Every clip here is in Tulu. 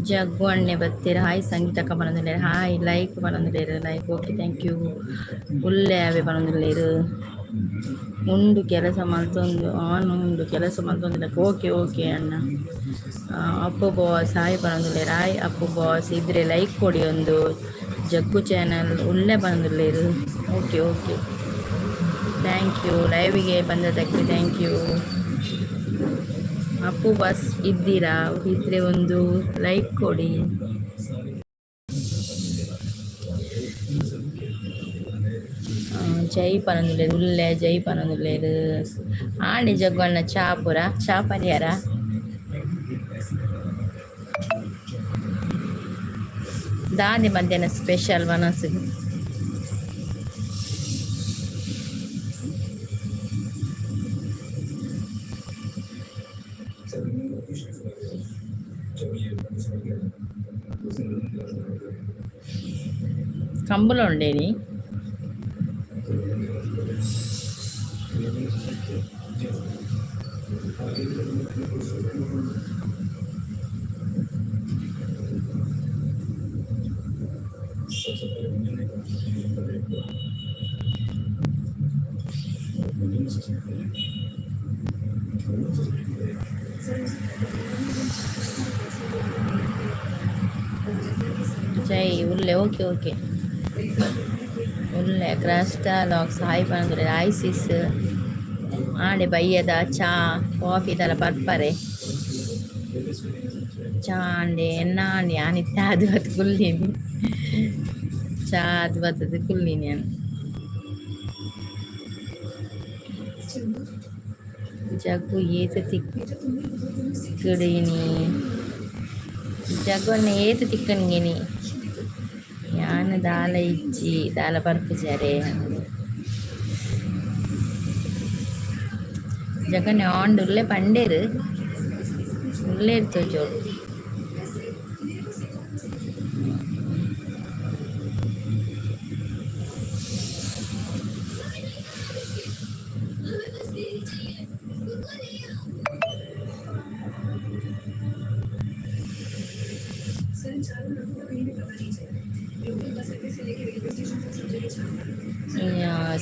ಜಗ್ಗು ಅಣ್ಣೆ ಬತ್ತೀರ ಹಾಯ್ ಸಂಗೀತಕ್ಕ ಪನೊಂದುಲ್ಲೆರ್ ಹಾಯ್ ಲೈಕ್ ಪನೊಂದುಲ್ಲೆರ್ ಲೈಕ್ ಓಕೆ thank you ಉಲ್ಲೆ ಆವೆ ಪನೊಂದುಲ್ಲೆರ್ ಉಂಡು ಕೆಲಸ ಮಲ್ತೊಂದು ಆನ್ ಉಂಡು ಕೆಲಸ ಮಲ್ತೊಂದಿಲ್ಲ ಓಕೆ ಓಕೆ ಅಣ್ಣ. ಅಪ್ಪು ಬಾಸ್ ಹಾಯ್ ಪನೊಂದುಲ್ಲೆರ್ ಹಾಯ್ ಅಪ್ಪು ಬಾಸ್ ಇದ್ರೆ ಲೈಕ್ ಕೊಡಿ ಒಂದು ಜಗ್ಗು ಚಾನಲ್ ಉಲ್ಲೆ ಪನೊಂದುಲ್ಲೆರ್ ಓಕೆ ಓಕೆ thank you ಲೈವಿಗೆ ಬಂದದಕ್ಕೆ thank you. Appu boss ಇದ್ದೀರಾ? ಇದ್ರೆ ಒಂದು ಲೈಕ್ ಕೊಡಿ. ಜೈ ಪನೊಂದುಲ್ಲೆರ್ ಉಲ್ಲೆ ಜೈ ಪನೊಂದುಲ್ಲೆರ್ ಆಂಡಿ ಜಗ್ಗಣ್ಣ ಚಾ ಪೂರ ಚಾ ಪರಿಯಾರ. ದಾದಿ ಮಧ್ಯಾಹ್ನ ಸ್ಪೆಷಲ್ ವನಸುಗು? ಕಂಬಳ ಉಂಡೇನಿ. ಜೈ ಉಲ್ಲೆ ಓಕೆ ಓಕೆ ಉಲ್ಲೆ ಕ್ರಸ್ಟ ಲಾಕ್ಸ್ ಹಾಯ್ ಪನೊಂದುಲ್ಲೆರ್ ಐಸಿಸ್ ಆಂಡೆ ಬಯ್ಯದ ಚಾ ಕಾಫಿ ದಾಲ ಪರ್ಪರೆ ಚಾ ಆಂಡೆ ಎನ್ನ ಆಂಡೆ ಯಾನ್ ಇತ್ತೆ ಆದ್ ಬತ್ತ್ ಕುಲ್ಲಿನಿ ಚಾ ಆದ್ ಬತ್ತುದು ಕುಲ್ಲಿನಿ ಯಾನ್. ಜಗ್ಗು ಏತ್ ತಿಕ್ಕುಡು ಇನಿ ಜಗ್ಗು ಏತ್ ತಿಕ್ಕುನಿಗೆನಿ ಯಾನ್ ದಾಲ ಇಜ್ಜಿ ದಾಲ ಪರ್ಪುಜಾರೆ ಜಗನೆ ಆಂಡ್ ಉಲ್ಲೆ ಪಂಡೇರು ಉಲ್ಲೇರ್ ತೋಜೋಡು.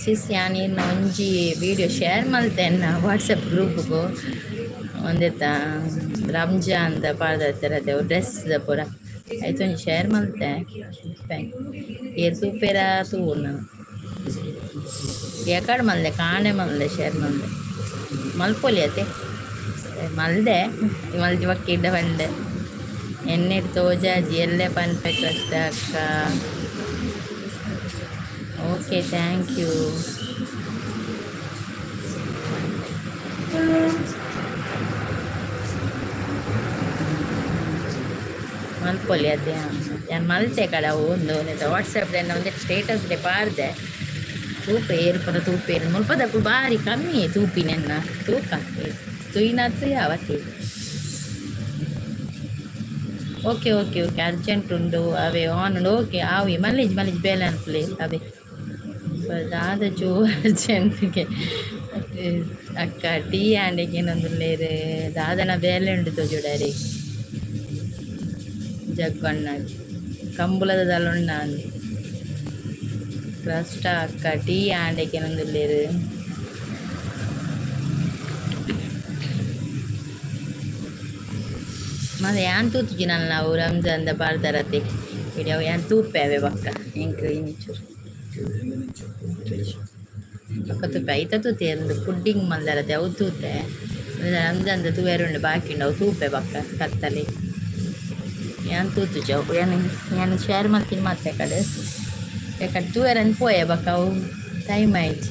ಸಿಸ್ ಯಾನ್ ಇರ್ನ ಒಂಜಿ ವಿಡಿಯೋ ಶೇರ್ ಮಲ್ತೆನ್ನ ವಾಟ್ಸಪ್ ಗ್ರೂಪ್ಗು ಒಂದೆತ್ತ ರಂಜಾನ್ ದ ಪಾಡ್ದತ್ತೆರ್ ಡ್ರೆಸ್ ದ ಪೂರ ಐತ ಒಂಜಿ ಶೇರ್ ಮಲ್ತೆ ಏರ್ ತೂಪೆರ ತೂವೊಡು ನನ ಎಕಡ್ ಮಲ್ದೆ ಕಾಂಡೆ ಮಲ್ದೆ ಶೇರ್ ಮಲ್ದೆ ಮಲ್ಪೊಲಿ ಅತೆ ಮಲ್ದೆ ಮಲ್ದಿ ಬೊಕ್ಕ ಇಡ್ಡ ಪಂಡೆ ಎಣ್ಣೆಡ್ ತೋಜಾಜಿ ಎಲ್ಲೆ ಪನ್ಪೆ ಕಷ್ಟ ಅಕ್ಕ. Okay thank you. ಮಲ್ಪೊಲಿ ಅತೆ ಯಾನ್ ಮಲ್ತೆ ಕಡ ಉಂದು ವಾಟ್ಸಪ್ ಒಂಜಿ ಸ್ಟೇಟಸ್ ಡೆ ಪಾಡ್ದೆ ತೂಪೆ ಏರ್ ಪೂರ ತೂಪೆರ್ ಮುಲ್ಪದಕುಲು ಬಾರಿ ಕಮ್ಮಿ ತೂಪಿನೆನ್ನ ತೂಕ ತೂಯಿನಾತ್ ಯಾವತ್ತೆ. ಓಕೆ ಓಕೆ ಓಕೆ ಅರ್ಜೆಂಟ್ ಉಂಡು ಅವೇ ಆನ್ ಉಂಡು ಓಕೆ ಆವೆ ಮಲ್ಲೇಜ್ ಮಲ್ಲೇಜ್ ಬೇಲೆ ಅನ್ಪುಲೆ ಅವೇ ದಾದ ಚೂರು ಅರ್ಜೆಂಟ್ಗೆ ಅಕ್ಕ ಟೀ ಆಂಡೆಗೆ ಏನೊಂದುಲ್ಲೇರು ದಾದನ ಬೇಲೆ ಉಂಡು ತೋಜುಡಾರಿ ಜಗ್ಗಣ್ಣ ಕಂಬುಲದ ದಾಲ ಉಂಡ ಕ್ರಷ್ಟ ಅಕ್ಕ ಟೀ ಆಂಡೆಗೆ ಏನೊಂದುಲ್ಲೇರು ಮತ್ತೆ ಯಾನ್ ತೂತುಜಿ ನಾವು ರಂಜಾನ್ ದ ಪಾಡ್ದರತೆ ವಿಡಿಯೋ ಯಾನ್ ತೂಪೆ ಅವೆ ಬೊಕ್ಕ ಎಂಕ್ ಇನಿಚೂರು ಬೊಕ್ಕ ತೂಪೆ ಐತ ತೂತೆ ಅಂದ್ ಪುಡ್ಡಿಂಗ್ ಮಲ್ದರತೆ ಅವು ತೂತೆ ರಂಜಾನ್ ದ ತೂವೆರೆ ಉಂಡು ಬಾಕಿ ಉಂಡು ಅವು ತೂಪೆ ಬೊಕ್ಕ ಕತ್ತಲೆ ಯಾನ್ ತೂತುಜಿ ಅವು ಯಾನ್ ಯಾನ್ ಶೇರ್ ಮಲ್ತಿನ ಮಾತ ಕಡೆ ಎಕಡೆ ತೂವೆರೆ ಪೋಯೆ ಬೊಕ್ಕ ಅವು ಟೈಮ್ ಆಯ್ತು.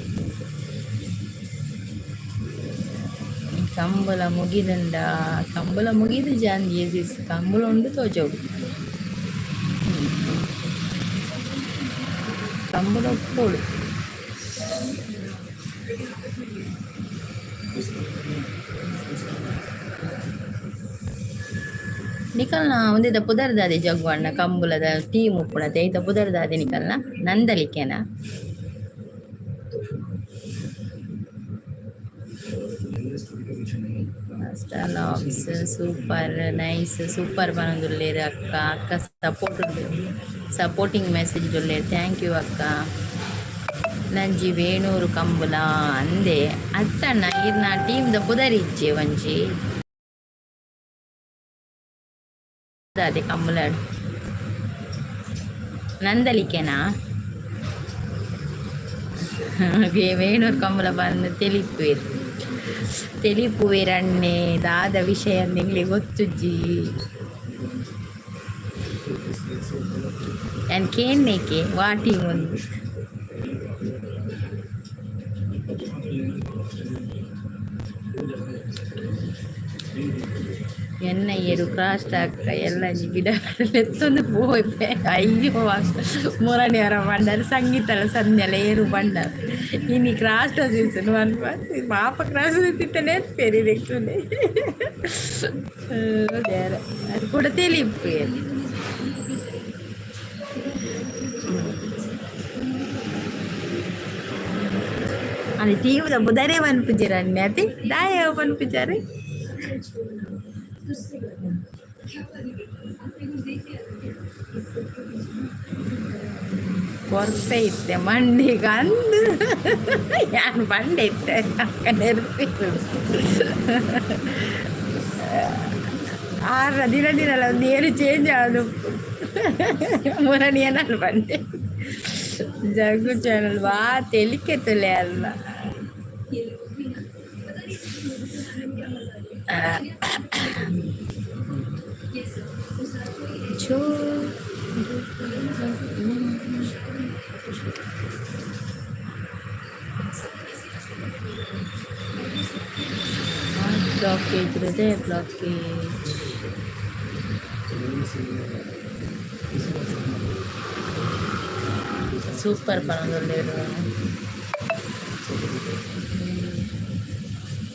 ಕಂಬಳ ಮುಗಿದುಂಡ ಕಂಬಳ ಮುಗಿದುಜ ಅಂದ್ ಏಸಿಸ್ ಕಂಬಳ ಉಂಡು ತೋಜೋಡು ಕಂಬಳ ಉಪ್ಪೊಡು. ನಿಕಲ್ನ ಒಂದಿದ ಪುದರ್ ದಾದೆ ಜಗ್ವಣ್ಣ ಕಂಬುಲದ ಟೀಮ್ ಉಪ್ಪುನತೆ ಐತ ಪುದರ್ ದಾದೆ ನಿಕಲ್ನ ನಂದಳಿಕೆನಾ? ಲಾಕ್ಸ್ ಸೂಪರ್ ನೈಸ್ ಸೂಪರ್ ಪನೊಂದುಲ್ಲೆರ್ ಅಕ್ಕ. ಅಕ್ಕ ಸಪೋರ್ಟ್ ಉಂಡು, ಸಪೋರ್ಟಿಂಗ್ ಮೆಸೇಜ್ ಉಲ್ಲೆರ್. Thank you ಅಕ್ಕ. ನಂಜಿ ವೇಣೂರು ಕಂಬುಲ ಅಂದೆ ಅತ್ತಣ್ಣ. ಇರ್ನ ಟೀಮ್ದ ಪುದರ್ ಇಜ್ಜೆ ಒಂಜಿ ಅದೇ ಕಂಬುಲ ನಂದಲಿಕೆನಾ? ವೇಣೂರು ಕಂಬುಲ ಬಂದು ತೆಲಿಪುವೆರ್ ತೆಲಿಪುವೆರಣ್ಣೆ. ದಾದ ವಿಷಯ ನಿಂಗ್ಲೆ ಗೊತ್ತುಜ್ಜಿ. ಯಾನ್ ಕೇನ್ನೇಕೆ ವಾ ಟೀಮ್ ಒಂದು. ಎನ್ನ ಏರು ಕ್ರಾಸ್ ಅಕ್ಕ ಎಲ್ಲ ಗಿಡ ಎತ್ತೊಂದು ಪೋಪೆ. ಅಯ್ಯೋ, ಮುರಣಿಯವರ ಬಂಡರ್ ಸಂಗೀತಲ ಸಂಧ್ಯಲ ಏರು ಬಂಡರ್ ಇನಿ ಕ್ರಾಸ್ ಸೀಸನ್ ಪಾಪ ಕ್ರಾಸ್ ತಿತ್ತನೆ ಪೆರಿ ದೆಕ್ಕುನೆ ಅದು ಕೂಡ ತೆಲಿಪ್ಪು. ಅಲ್ಲಿ ಟೀಮ್ದ ಬುದರೇ ಪನ್ಪುಜೆರ್ ಅತೆ ದಾಯ ಪನ್ಪುಜಾರೆ? ಕೊರ್ಪೆ ಇತ್ತೆ ಮಂಡಿಗ್ ಅಂದ್ ಯಾನ್ ಬಂಡೆ ಇತ್ತೆ ಅಕ್ಕ ನೆರ್ಪೇರು ಆರ ದಿನ ದಿನಲ ಒಂದು ಏನು ಚೇಂಜ್ ಆದು ಮುರಣಿಯನಾಲ್ ಬಂಡೆ. ಜಗ್ಗು ಚಾನಲ್ ವಾ ತೆಲಿಕೆ ತುಲೆ ಅಲ್ಲ. ಚೋ ಬ್ಲಾಕೇಜ್, ಹೃದಯ ಬ್ಲಾಕೇಜ್. ಸೂಪರ್ ಪನೊಂದುಲ್ಲೆರ್.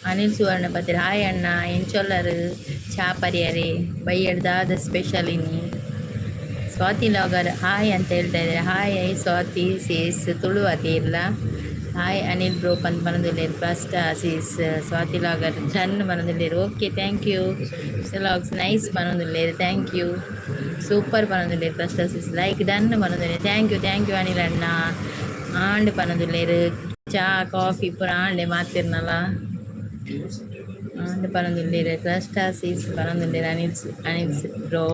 ಅನಿಲ್ ಸುವರ್ಣ ಪತ್ರಿ, ಹಾಯ್ ಅಣ್ಣ, ಎಂಚೊಲ್ಲರು? ಚಾ ಪರಿಯರೆ? ಬಯ್ಯಡ್ ದಾದ ಸ್ಪೆಷಲ್ ಇನಿ? ಸ್ವಾತಿ ಲಾಗರ್ ಹಾಯ್ ಅಂತ ಹೇಳ್ತಾ ಇದ್ದಾರೆ. Hi I Swati says Tulu ಅದೇ ಇಲ್ಲ. ಹಾಯ್ ಅನಿಲ್ ಬ್ರೋ ಪಂದ್ ಪನೊಂದುಲ್ಲೆರ್. ಫಸ್ಟ್ ಸೀಸ್ ಸ್ವಾತಿ ಲಾಗರ್ ಡನ್ ಪನೊಂದುಲ್ಲೆರ್. Okay, thank you. Logs nice ಪನೊಂದುಲ್ಲೆರ್. Thank you. Super ಪನೊಂದುಲ್ಲೆರ್. First sis like done ಪನೊಂದುಲ್ಲೆರ್. Thank you, thank you Anil ಅಣ್ಣ. ಆಂಡ್ ಪನೊಂದುಲ್ಲೆರ್. ಚಾ ಕಾಫಿ ಪೂರ ಆಂಡೆ ಮಾತಿರ್ನಲ್ಲ. ಆಂಡ್ ಪನೊಂದುಲ್ಲೆರ್. ಕ್ರಸ್ಟಾ ಸೀಸ್ ಪನೊಂದುಲ್ಲೆರ್. ಅನಿಲ್ ಅನಿಲ್ ಬ್ರೋ.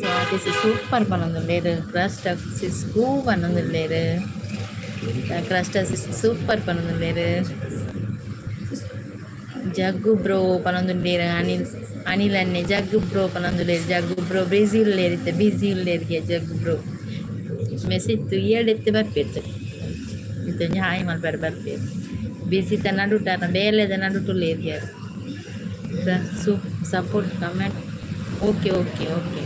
ಸ್ವಾತಿ ಸೂಪರ್ ಪನೊಂದುಲ್ಲೆರ್. ಕ್ರಸ್ಟ್ ಸಿಸ್ ಹೂ ಪನೊಂದುಲ್ಲೆರ್. ಕ್ರಸ್ಟಾ ಸಿಸ್ ಸೂಪರ್ ಪನೊಂದುಲ್ಲೆರ್. ಜಗ್ಗು ಬ್ರೋ ಪನೊಂದುಲ್ಲೆರ್. ಅನಿಲ್ ಅನಿಲ್ ಅಣ್ಣೆ ಜಗ್ಗು ಬ್ರೋ ಪನೊಂದುಲ್ಲೆರ್. ಜಗ್ಗು ಬ್ರೋ ಬ್ಯುಸಿ ಉಲ್ಲೆರ್ ಇತ್ತೆ. ಬ್ಯುಸಿ ಉಲ್ಲೆರ್ಗೆ ಜಗ್ಗು ಬ್ರೋ. ಮೆಸೇಜ್ ತೂಯೆರ್ಡ ಇತ್ತೆ ಬರ್ಪೆರ್. ಇತ್ತೆ ಒಂಜಿ ಹಾಯ್ ಮಲ್ಪೆರೆ ಬರ್ಪೆರ್. ಬ್ಯುಸಿತ ನಡುಟ ಬೇಲೆದ ನಡುಟು ಉಲ್ಲೆರ್ಗೆ. Support comment. Okay okay okay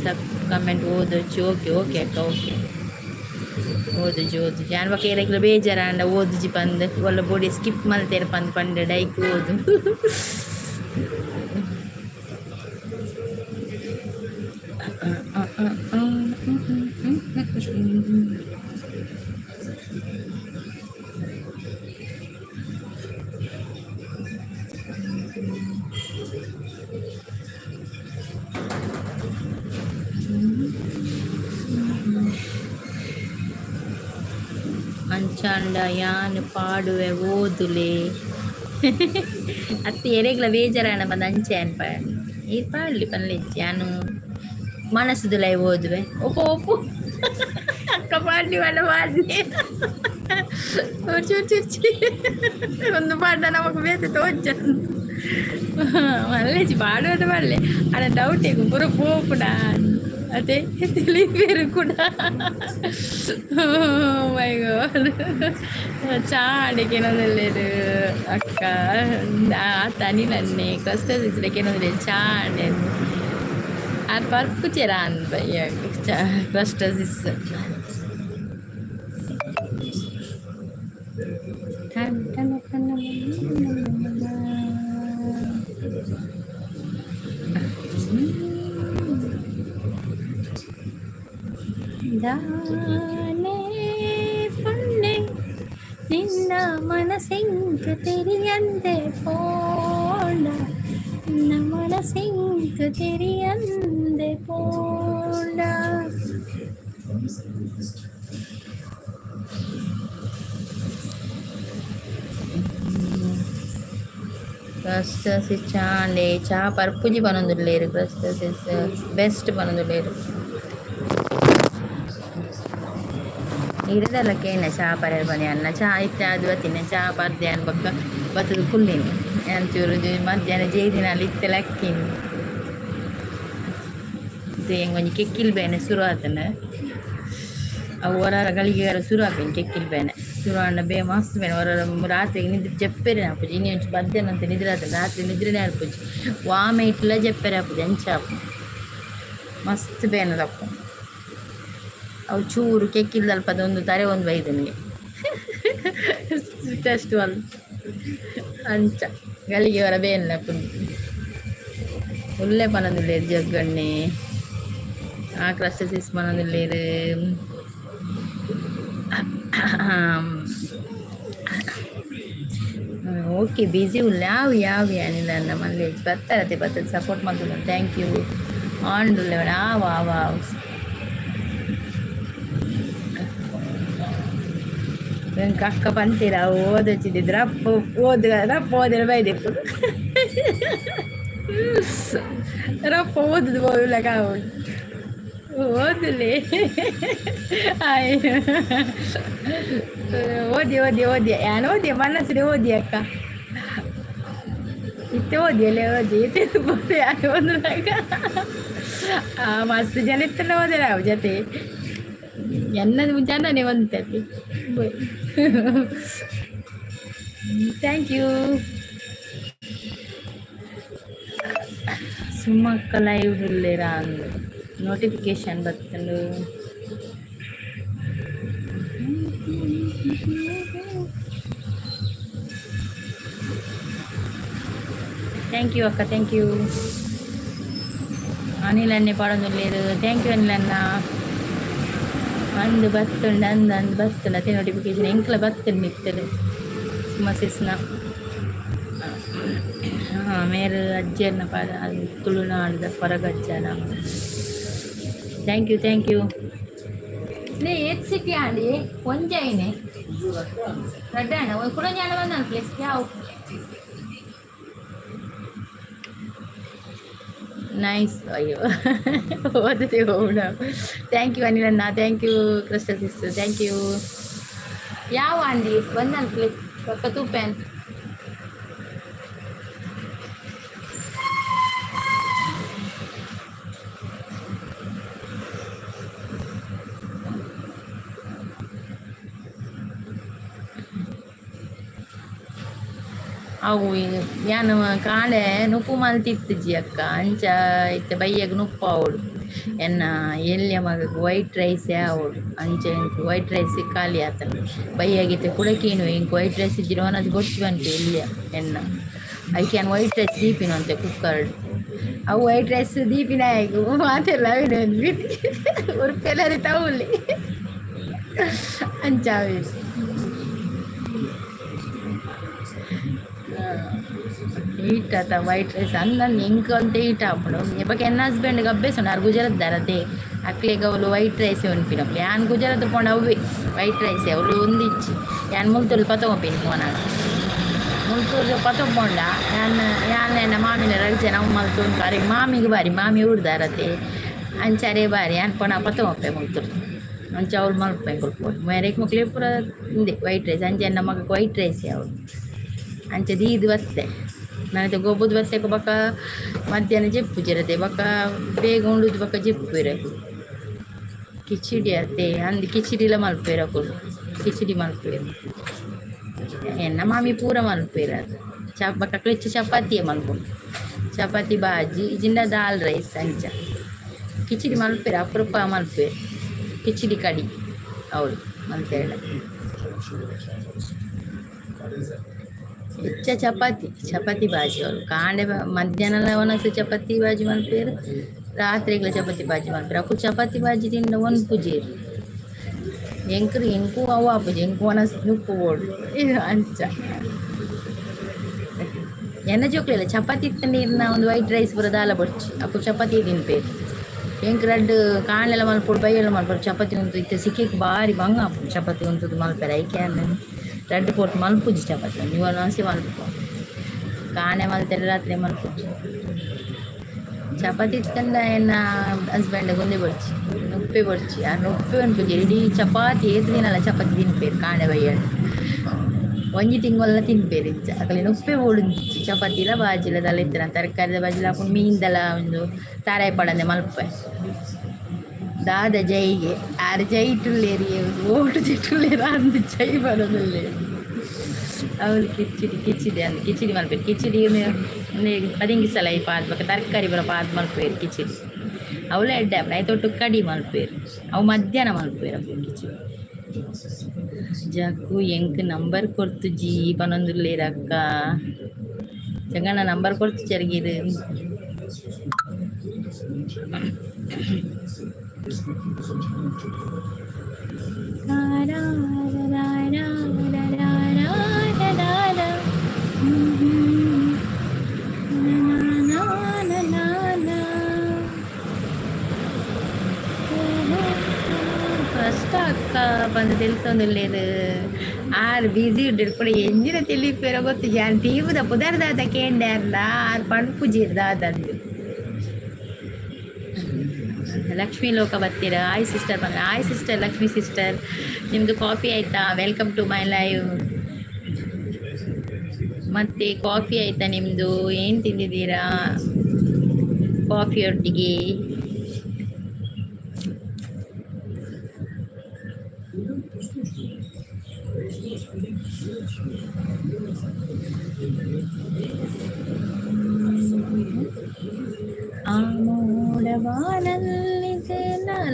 ಸಪ್ ಕಮೆಂಟ್ ಓದೊಚ್ಚಿ. ಓಕೆ ಓಕೆ ಅಕ್ಕ, ಓಕೆ. ಓದುಜಿ ಓದುಜಿ. ಯಾನ್ ಬೊಕ ಏರೆಗ್ಲ ಬೇಜಾರಾಂಡ ಓದುಜಿ ಪಂದ್ ಒಲ್ಲ ಬೋಡಿ ಸ್ಕಿಪ್ ಮಲ್ತೆರ್ ಪಂದ್ ಪಂಡ ಡೈಕ್ ಓದು. ಅಂಚಾಂಡ ಯಾನ್ ಪಾಡುವೆ ಓದುಲೆ. ಅತ್ತೆ ಎರೆಗ್ಲ ಬೇಜಾರಾಂಡ ಪಂದ್ ಅಂಚೆ ಅನ್ಪ ಈರ್ ಪಾಡ್ಲಿ ಪನ್ಲೆಜ್ಜಿ. ಯಾನು ಮನಸ್ಸುದುಲೈ ಓದುವೆ. ಒಪ್ಪು ಒಪ್ಪು ಅಕ್ಕ ಪಾಡ್ಲಿ ಪಂಡ ಪಾಡ್ಲಿ. ಚೂರು ಚೂರು ಒಂದು ಪಾಡ್ದ ನಮಕ್ ಬೇತೆ ತೋಜ ಮಲ್ಲೆಜ್ಜಿ. ಪಾಡುವುದು ಪಲ್ಲೆ ಆಂಡ ಡೌಟ್ ಎಂಕ್ ಪೂರ ಪೋಪುಂಡ ಅದೇ ತಿಳಿಪೇರು ಕೂಡ. ಮೈ ಗಾಡ್. ಚಾ ಆಂಡ್ ಅಕ್ಕ. ಆತ ಅನಿಲ್ ಅಣ್ಣೆ ಕ್ರಸ್ಟರ್ ಕೇನೊಂದುಲ್ಲೆರ್ ಚಾ ಆಂಡ್. ಆರ್ ಪರ್ಪುಜೆರಾ ಅಂದ್ ಚಾ ಕ್ರಸ್ಟರ್ ಸಿಸ್. ಟನ್ ಟನ್ ಟನ್. ದಾನೆ ಪಣ್ಣೆ ನಿನ್ನ ಮನಸಿಂಕ್ ತೆರಿಯಂದೆ ಪೋಂಡ, ನಿನ್ನ ಮನಸಿಂಕ್ ತೆರಿಯಂದೆ ಪೋಂಡ. ಕ್ರಸ್ಟಸ್ ಚಾಂಡೆ ಚಾ ಪರ್ಪುಜಿ ಪನೊಂದುಲ್ಲೇರು ಕ್ರಸ್ಟಸ್ ಬೆಸ್ಟ್ ಪನೊಂದುಲ್ಲೇರು. ಇರದಲ್ಲ ಕೇನ ಚಾ ಪರ್ಯರ್ ಬನ್ನಿ ಅನ್ನ ಚಾ ಇತ್ತೆ ಅದು ಬತ್ತಿನ ಚಾ ಪರ್ದೆ ಅನ್ ಬೊಕ್ಕ ಬತ್ತದ ಕುಲ್ಲಿನಿ ಅಂಚೂರು ಮಧ್ಯಾಹ್ನ ಜೇದಿನ ಅಲ್ಲಿ ಇತ್ತೆ ಲಕ್ಕಿನಿ. ಎಂಗೊಂಜಿ ಕೆಕ್ಕಿಲ್ ಬೇನೆ ಶುರು ಆತನ ಅವು ಹೊರ ಗಳಿಗೆ ಶುರು ಆಪಿನ ಕೆಕ್ಕಿಲ್ ಬೇನೆ ಶುರು ಆಂಡ ಬೇ ಮಸ್ತ್ ಬೇನೆ ಹೊರ ರಾತ್ರಿಗೆ ನಿದ್ರೆ ಜಪ್ಪೆರೆ ಆಪುಜಿ. ಇನಿ ಒಂಚಿ ಮಧ್ಯಾಹ್ನ ಅಂತ ನಿದ್ರೆ ಆತನ ರಾತ್ರಿ ನಿದ್ರೆನೇ ಆಪುಜಿ ವಾಮೆ ಇಟ್ಲ ಜಪ್ಪೆರೆ ಆಪುಜಿ ಅಂಚ ಆಪು ಮಸ್ತ್ ಬೇನೆ ತಪ್ಪು. ಅವು ಚೂರು ಕೆಕ್ಕಿಲ್ದಲ್ಪ ಒಂದು ತರೆ ಒಂದು ಬೈದನಿಗೆ ಟೆಸ್ಟ್ ಅಲ್ಲ ಅಂಚ ಗಳಿಗೆ ಹೊರ ಬೇನೆ ಉಲ್ಲೆ ಪನೊಂದುಲ್ಲೇರು ಜಗ್ಗಣ್ಣೆ ಆ ಕ್ರಸ್ಟಸಿಸ್ ಪನೊಂದುಲ್ಲೇರು. ಓಕೆ ಬಿಸಿ ಉಲ್ಲ ಯಾವ ಯಾವ ಏನಿಲ್ಲ ಅನ್ನ ಮಲ್ಲೆ ಬತ್ತಾರತೆ ಬರ್ತದೆ ಸಪೋರ್ಟ್ ಮಾಡ್ತದೆ. Thank you. ಆಂಡುಲ್ಲೆ ಆವ ಆವ ಆವ್ ಅಕ್ಕ ಪಂತೀರ ಓದೊಚ್ಚಿದ್ರೆ ಅಪ್ಪ ಓದ್ ರಪ್ಪ ಓದಿರ ಬೈದಿಪ್ಪು ರಪ್ಪ ಓದುದು ಬೋವಿಲ್ಲ ಕಾವು ಓದಲಿ ಆಯ್ ಓದಿ ಓದಿ ಓದಿ ಯಾನ್ ಓದಿ ಮನಸ್ಸಿಗೆ ಓದಿ ಅಕ್ಕ ಇತ್ತೆ ಓದಿ ಅಲ್ಲೇ ಓದಿ ಇತ್ತೆ ಯಾರು ಓದುವಾಗ ಮಸ್ತ್ ಜನ ಇತ್ತಲ್ಲ ಓದಿರ ಅವು ಜೊತೆ ಎನ್ನದು ಜನನೇ ಒಂತತಿ. Thank you. ಸುಮಕ್ಕ ಲೈವ್ ಉಲ್ಲೇರಾ ಅಂದು ನೋಟಿಫಿಕೇಶನ್ ಬತ್ತುಂಡು. Thank you ಅಕ್ಕ, thank you. Anil ಅಣ್ಣೆ ಪಾಡೊಂದುಲ್ಲೇರು. Thank you Anil ಅಣ್ಣ. ಅಂದು ಬತ್ತುಂಡು ಅಂದು ಅಂದು ಬತ್ತುಂಡು ಅದೇ ನೋಟಿಫಿಕೇಶನ್ ಎಂಕ್ಲ ಬತ್ತುಂಡು ಮಿತ್ತಲು ಸುಮಸಿಸ್ನ ಮೇರು ಅಜ್ಜೆರ್ನ ಪಾದ ತುಳುನಾಡ್ದ ಕೊರಗಜ್ಜನ. Thank you, thank you. ನೇ ಏತ್ ಸಿಟಿ ಆಂಡಿ ಒಂಜೈನೆ ರಡ್ಡಾಣ ಕುಡಂಜಾಣ ಬಂದಾನ ಪ್ಲೇಸ್ ಯಾವ ನೈಸ್. ಅಯ್ಯೋ ಓದತೆ ಹೋಗೋಣ. Thank you Anil ಅಣ್ಣ, thank you crystal sister, thank you. ಯಾವ ಅಂದಿ ಬಂದಾನ ಪ್ಲೇಸ್ ಪಕ್ಕ ತೂಪೇನ್. ಅವು ಯಾನ್ ಕಾಂಡೆ ನುಪ್ಪು ಮಲ್ತಿತ್ತಿಜ್ಜಿ ಅಕ್ಕ ಅಂಚ ಇತ್ತೆ ಬಯ್ಯಗ್ ನುಪ್ಪು ಆವೊಡು. ಎನ್ನ ಎಲ್ಯ ಮಗಗ್ ವೈಟ್ ರೈಸೇ ಆವೊಡು ಅಂಚ ಎಂಕ್ ವೈಟ್ ರೈಸ್ ಖಾಲಿ ಆತಂಡ್ ಬಯ್ಯಗ್ ಇತ್ತೆ ಕುಡಕೀನು ಎಂಕ್ ವೈಟ್ ರೈಸ್ ಇಜ್ಜಿಡ ವನಸ್ ಬೊಡ್ಚಿ ಪನ್ಪೆ ಎಲ್ಯ ಎನ್ನ ಐಕ್ ಯಾನ್ ವೈಟ್ ರೈಸ್ ದೀಪಿನ ಒಂತೆ ಕುಕ್ಕರ್ಡ್ ಅವು ವೈಟ್ ರೈಸ್ ದೀಪಿನಾಯಗ್ ಮಾತೆರ್ಲ ಅವಿನೆ ಉರ್ಪೆಲರಿ ತೌಲಿ ಅಂಚ ಆವೇರ್. ಈಟ್ ಆತ ವೈಟ್ ರೈಸ್ ಅಂದಂದು ಎಂಕ್ ಒಂತೆ ಈಟ್ ಆಪುಂಡು. ಬೊಕ ಎನ್ನ ಹಸ್ಬೆಂಡ್ಗೆ ಅಭ್ಯಾಸ ಉಂಡು ಆರ್ ಗುಜರಾತ್ ದಾರತೆ ಅಕ್ಲೆಗ್ ಅವ್ಲು ವೈಟ್ ರೈಸ್ ಉನ್ಪಿನಕ್ಲು. ಯಾನ್ ಗುಜರಾತ್ ಪೋಂಡ ಅವ್ವೆ ವೈಟ್ ರೈಸ್ ಅವ್ಲು ಒಂದಿಜ್ಜಿ. ಯಾನ್ ಮುಲ್ತೂರು ಪತೊಂಪಿನಿ ಪೋನಾಗ ಮುಲ್ತೂರು ಪತೊಂಪೋಂಡ ಯಾನ್ ಯಾನ್ ಎನ್ನ ಮಾಮಿನ ರಡ್ಡ್ ಜನ ಅವು ಮಲ್ತೊಂದು ಅರೆಗ್ ಮಾಮಿಗ್ ಬಾರಿ ಮಾಮಿ ಊರ್ದಾರತೆ ಅಂಚ ಅರೇ ಬಾರಿ ಯಾನ್ ಪೋನ ಪತೊಂಪೆ ಮುಲ್ತೂರು ಅಂಚ ಅವ್ಲು ಮಲ್ಪೆ ಎಂಕುಲು ಮೇರೆಗ್ ಮೊಕ್ಲೆ ಪೂರ ಉಂದೆ ವೈಟ್ ರೈಸ್ ಅಂಚ ಎನ್ನ ಮಗಕ್ ವೈಟ್ ರೈಸ್ ಅವ್ಲು ಅಂಚ ದೀದ್ ಬತ್ತೆ ನನತೆ ಗೊಬ್ಬುದು ಬತ್ತೆಕ ಬೊಕ ಮಧ್ಯಾಹ್ನ ಜೆಪ್ಪುಜೆರತೆ ಬೊಕ ಬೇಗ ಉಂಡುದು ಬೊಕ ಜೆಪ್ಪುವೆರ್ ಕಿಚಿಡಿ ಅತ್ತೆ ಅಂದ್ ಕಿಚಿಡಿಲ ಮಲ್ಪುವೆರ್ ಅಕುಲು ಕಿಚಿಡಿ ಮಲ್ಪುವೆರ್ ಎನ್ನ ಮಾಮಿ ಪೂರ ಮಲ್ಪುವೆರ್ ಅದು ಚ ಬೊಕ ಅಕ್ಲು ಹೆಚ್ಚ ಚಪಾತಿಯೇ ಮಲ್ಪುನು ಚಪಾತಿ ಬಾಜಿ ಇಜಿಂಡ ದಾಲ್ ರೈಸ್ ಅಂಚ ಕಿಚಿಡಿ ಮಲ್ಪುವೆರ್ ಅಪರೂಪ ಮಲ್ಪುವೆರ್ ಕಿಚಿಡಿ ಕಡಿ ಅವ್ಲು ಮಲ್ತೆರ್ಡ ಹೆಚ್ಚ ಚಪಾತಿ ಚಪಾತಿ ಬಾಜಿ ಅವ್ಲು ಕಾಂಡೆ ಮಧ್ಯಾಹ್ನಲ ವನಸ್ ಚಪಾತಿ ಬಾಜಿ ಮಲ್ಪುವೆರ್ ರಾತ್ರೆಗ್ಲ ಚಪಾತಿ ಬಾಜಿ ಮಲ್ಪುವೆರ್ ಅಕುಲು ಚಪಾತಿ ಬಾಜಿ ತಿಂಡ ಒನ್ಪುಜೆರ್. ಎಂಕ್ರು ಎಂಕು ಅವು ಆಪುಜಿ ಎಂಕು ಒಣಸ್ ನುಪ್ಪು ಬೋಡು ಅಂಚ ಎನ್ನ ಜೋಕ್ಲೆಲ್ಲ ಚಪಾತಿ ಇತ್ತಂಡ ಇರ್ನ ಒಂದು ವೈಟ್ ರೈಸ್ ಪೂರ ದಾಲ ಬೊಡ್ಚಿ ಅಪ್ಪು ಚಪಾತಿ ತಿನ್ಪೇರು ಎಂಕ್ ರಡ್ಡ್ ಕಾಂಡೆಲ ಮಲ್ಪೊಡು ಬಯ್ಯಲ ಮಲ್ಪೊಡು ಚಪಾತಿ ಉಂತು ಇತ್ತೆ ಸಿಕ್ಕೆಗ್ ಬಾರಿ ಬಂಗ ಆಪುಂಡು ಚಪಾತಿ ಉಂತುದು ಮಲ್ಪೆರೆ ಐಕೆ ಯಾನ್ ರಡ್ಡ್ ಪೊರ್ತು ಮಲ್ಪುಜಿ ಚಪಾತಿ ಒಂಜಿ ಒನಸೆ ಮಲ್ಪುವ ಕಾಂಡೆ ಮಲ್ತೆರೆ ರಾತ್ರಿ ಮಲ್ಪುಜಿ ಚಪಾತಿ ಇತ್ತಂಡ ಎನ್ನ ಹಸ್ಬೆಂಡ್ ಉಂದೆ ಬೊಡ್ಚಿ ನುಪ್ಪೆ ಬೊಡ್ಚಿ ಆ ನುಪ್ಪೆ ಉನ್ಪುಜಿ ಇಡೀ ಚಪಾತಿ ಏತ್ ದಿನಲ ಚಪಾತಿ ತಿನ್ಪೇರು ಕಾಂಡೆ ಬಯ್ಯಡ್ ಒಂಜಿ ತಿಂಗೊಲ್ಲ ತಿನ್ಪೇರು ಇಂಚ ಅಕಲೆ ನುಪ್ಪೆ ಬೋಡುಂಚಿ ಚಪಾತಿಲ ಬಾಜಿಲ ದಾಲ ಇತ್ತಿನ ತರಕಾರಿದ ಬಾಜಿಲ ಆಪುಂಡು ಮೀನ್ದಲ ಒಂದು ತಾರಾಯಿ ಪಾಡಂದೆ ಮಲ್ಪೆ ದಾದ ಜೈಗೆ ಆರ್ ಜೈ ಇಟ್ಟುಲ್ಲೇರಿ ಓಟು ತಿಟ್ಟುಲ್ಲೇರ ಅಂದ್ ಜೈ ಬರೋದುಲ್ಲೇರು ಅವಳು ಕಿಚಿಡಿ ಕಿಚಿಡಿ ಅಂದ್ ಕಿಚಿಡಿ ಮಲ್ಪೇರು ಕಿಚಿಡಿ ಪದಿಂಗಿ ಸಲ ಪಾದ್ ಬೊಕ ತರಕಾರಿ ಪೂರ ಪಾದ್ ಮಲ್ಪೇರು ಕಿಚಿಡಿ ಅವಳು ಎಡ್ಡೆ ಆಪುಂಡು ಐತ ಒಟ್ಟು ಕಡಿ ಮಲ್ಪೇರು ಅವು ಮಧ್ಯಾಹ್ನ ಮಲ್ಪೇರು ಅವು ಕಿಚಿಡಿ ಜಗ್ಗು ಎಂಕ್ ನಂಬರ್ ಕೊರ್ತುಜಿ ಪನೊಂದುಲ್ಲೇರ್ ಅಕ್ಕ ಜಗಣ್ಣ ನಂಬರ್ ಕೊರ್ತು ಚರ್ಗಿರು ಫಸ್ಟ್ ಅಕ್ಕ ಬಂದು ತೆಲ್ತೊಂದುಲ್ಲೇರು ಆರ್ ಬಿಸಿ ಉಂಟು ಕೂಡ ಎಂಜಿನ ತಿಳಿಪೇರ ಗೊತ್ತು ಯಾನ್ ಟೀವುದ ಪುದರ್ ದಾದ ಕೇಂಡ್ಯಾರ್ಲ ಆರ್ ಪನ್ಪುಜೀರ್ ದಾದಂದು ಲಕ್ಷ್ಮೀ ಲೋಕ ಬರ್ತೀರಾ ಹಾಯ್ ಸಿಸ್ಟರ್ ಬಂದ್ರೆ ಹಾಯ್ ಸಿಸ್ಟರ್ ಲಕ್ಷ್ಮೀ ಸಿಸ್ಟರ್ ನಿಮ್ಮದು ಕಾಫಿ ಆಯಿತಾ? Welcome to my live. ಮತ್ತೆ ಕಾಫಿ ಆಯಿತಾ ನಿಮ್ಮದು? ಏನು ತಿಂದಿದ್ದೀರಾ ಕಾಫಿಯೊಟ್ಟಿಗೆ? ಆ ಮೋಡವಾನಲ್ಲಿ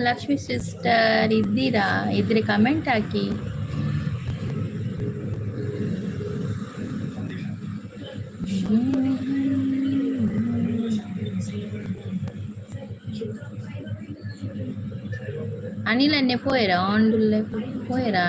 ಲಕ್ಷ್ಮೀ ಸಿಸ್ಟರ್ ಇದ್ದೀರಾ? ಇದ್ರೆ ಕಮೆಂಟ್ ಹಾಕಿ. ಅನಿಲ್ ಅನ್ನೆ ಪೋಯೆರಾ ಆಂಡುಲ್ಲೆ ಪೋಯೆರಾ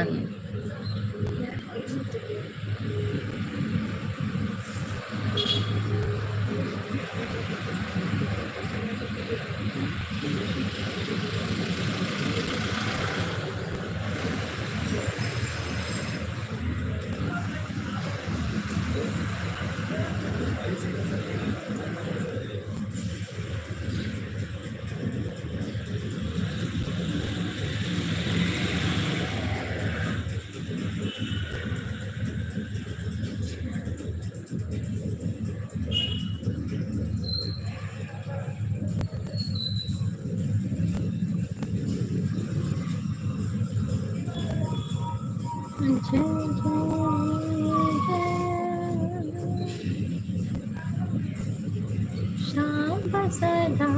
ಶಾಂಬ ಸದಾ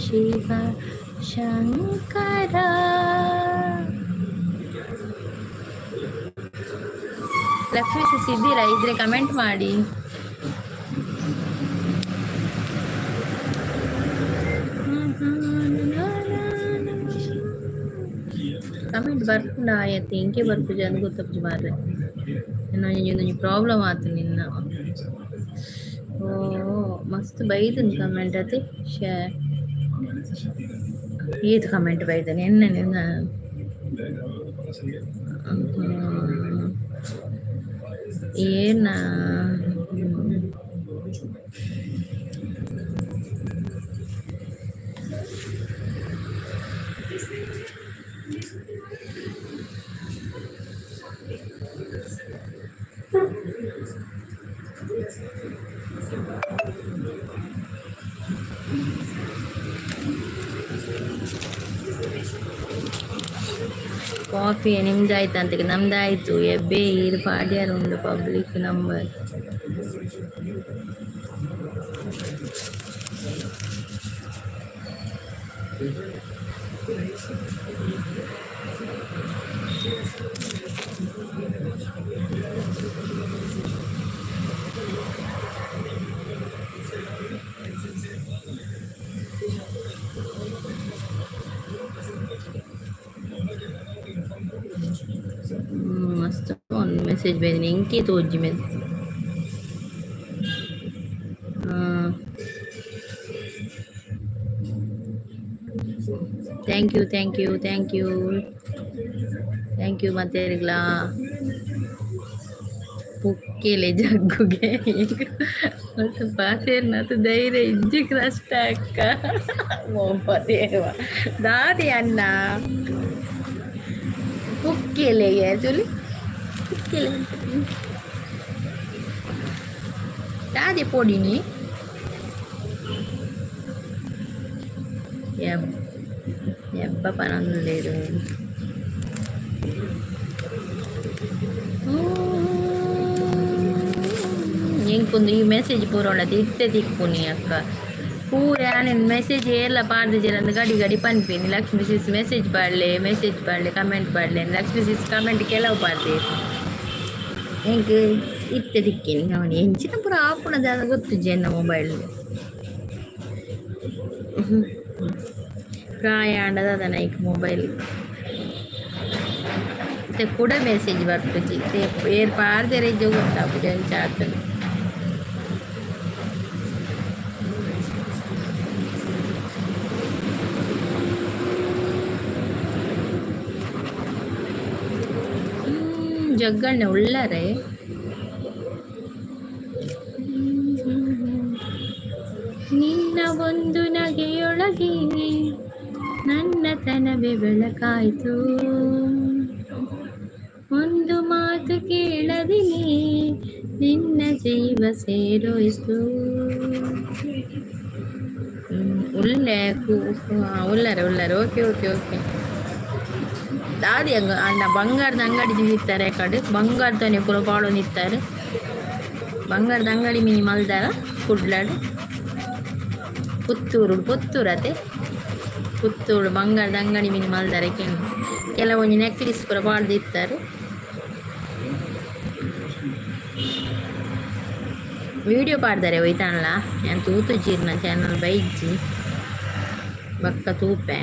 ಶಿವ ಶಂಕರ. ಲಕ್ಷ್ಮೀ ಸಿಸ್ ಇದ್ದೀರಾ? ಇದ್ರೆ ಕಮೆಂಟ್ ಮಾಡಿ. ಕಮೆಂಟ್ ಬರ್ಪುಂಡ ಆಯತ್ ಎಂಕೆ ಬರ್ಪುಜ ಅಂದ್ ಗೊತ್ತಪ್ಪುಜಿ ಮಾರ್ರೆ. ಒಂಜಿ ಪ್ರಾಬ್ಲಮ್ ಆತು ನಿನ್ನ. ಓ ಮಸ್ತ್ ಬೈದನ್ ಕಮೆಂಟ್ ಅತಿ ಶೇ ಏತ್ ಕಮೆಂಟ್ ಬೈದನ್ ಎನ್ನ ನಿನ್ನ ಏನ ಕಾಫಿ ನಿಮ್ದಾಯ್ತು ಅಂತ ನಮ್ದಾಯ್ತು. ಎಬ್ಬೆ ಈರ್ ಪಾಡ್ಯಾರ ಉಂಡು ಪಬ್ಲಿಕ್ ನಂಬರ್. ಮಸ್ತ್ ಒಂದು ಮೆಸೇಜ್ ಬೈದಿನಿ ಎಂಕೇ ತೋಜಿ message. Thank you thank you thank you thank you ಮಾತೇರಿಗ್ಲಾ. ಪುಕ್ಕೆಲೆ ಜಗ್ಗುಗೆ ಮತ್ತು ಪಾಸೇರ್ನತು ಧೈರ್ಯ ಇಜ್ಜಿ ಕಷ್ಟ ಅಕ್ಕ. ಓ ದೇವ ದಾದಿ ಅಣ್ಣ ಪುಕ್ಕೆಲೆ ಚುಲಿ ಪುಕ್ಕೆಲೆ ದಾದಿ ಪೊಡಿನಿ ಎಬ್ಬ ಪನೊಂದುಲ್ಲೆರ್. ಎಂಕೊಂದು ಈ ಮೆಸೇಜ್ ಪೂರ ಉಂಡತೆ ಇತ್ತೆ ತಿಕ್ಕುನಿ ಅಕ್ಕ. ಪೂರ ಯಾನ್ ಮೆಸೇಜ್ ಏರ್ಲ ಪಾಡ್ದಿಜೆರ್ ಅಂದ್ ಗಡಿ ಗಡಿ ಪನ್ಪಿನಿ. ಲಕ್ಷ್ಮಿ ಸಿಸ್ ಮೆಸೇಜ್ ಪಾಡ್ಲೆ, ಮೆಸೇಜ್ ಪಾಡ್ಲೆ, ಕಮೆಂಟ್ ಪಾಡ್ಲೆ. ಲಕ್ಷ್ಮಿ ಸಿಸ್ ಕಮೆಂಟ್ ಕೆಲವು ಪಾಡ್ದೆರ್. ಎಂಕ್ ಇತ್ತೆ ತಿಕ್ಕಿನಿ ಅವನಿ ಎಂಚಿನ ಪೂರ ಆಪುನ ದಾದ ಗೊತ್ತುಜ್ಜಿ ಎನ್ನ ಮೊಬೈಲ್. ಪ್ರಾಯ ಆಂಡ ದಾದನ ಐಕ್ ಮೊಬೈಲ್. ಇತ್ತೆ ಕುಡ ಮೆಸೇಜ್ ಬರ್ಪುಜಿ. ಏರ್ ಪಾಡ್ದೆರ್ ಇಜ್ಜೋ ಗೊತ್ತಾಪುಜಿ ಅಂಚ ಆತುಂಡು. ಜಗ್ಗಣ್ಣೆ ಉಳ್ಳರೆ. ನಿನ್ನ ಒಂದು ನಗೆಯೊಳಗೆ ನನ್ನ ತನವೇ ಬೆಳಕಾಯ್ತು. ಒಂದು ಮಾತು ಕೇಳದಿನಿ ನಿನ್ನ ಜೀವ ಸೇರೋಯ್ತು. ಉಲ್ಲೆ ಉಲ್ಲರೆ ಉಲ್ಲರೆ ಓಕೆ ಓಕೆ ಓಕೆ. ದಾದಿ ಅಂಗ ಅಣ್ಣ ಬಂಗಾರದ ಅಂಗಡಿ ನಿತ್ತಾರೆ ಕಡೆ ಬಂಗಾರದನೆ ಪೂರ ಪಾಡೊಂದಿತ್ತಾರೆ. ಬಂಗಾರದ ಅಂಗಡಿ ಮಿನಿ ಮಲ್ದಾರ ಕುಡ್ಲಡ್ ಪುತ್ತೂರು ಪುತ್ತೂರು ಅತೆ ಪುತ್ತೂರು ಬಂಗಾರದ ಅಂಗಡಿ ಮಿನಿ ಮಲ್ದಾರೆ ಕೆಂಡು ಕೆಲವೊಂಜಿ ನೆಕ್ಲೇಸ್ ಪೂರ ಪಾಡ್ದಿತ್ತಾರೆ. ವಿಡಿಯೋ ಪಾಡ್ದಾರೆ ಒಯ್ತಾನಲ್ಲ ಯಾನ್ ತೂತುಜೀರ್ನ ಚಾನಲ್ ಬೈಜ್ಜಿ ಬೊಕ್ಕ ತೂಪೆ.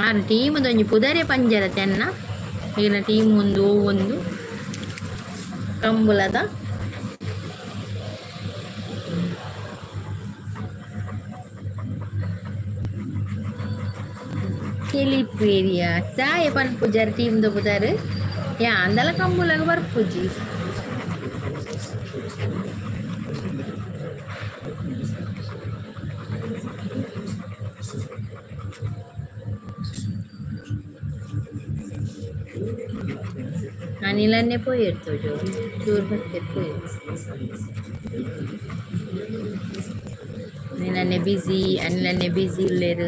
ಆರು ಟೀಮುದೊಂಜಿ ಪುದರೆ ಪಂಜರ ತೆನ್ನ ಈನ ಟೀಮ್ ಒಂದು ಒಂದು ಕಂಬುಲದ. ತೆಲಿಪೇರಿಯ ದಾಯೆ ಪನ್ಪುಜಾರ್ ಟೀಮ್ದ ಪುದರ್ ಯಾಂದಲ ಕಂಬುಲಗ ಬರ್ಪುಜಿ. ಅನಿಲನ್ನೇ ಪೋಯಿರ್ತೋಜು ಚೂರು ಬತ್ತೆರ್ ಪೋಯೆರ್. ಅನಿಲನ್ನೇ ಬಿಸಿ ಅನಿಲನ್ನೇ ಬಿಸಿ ಉಲ್ಲೆರ್.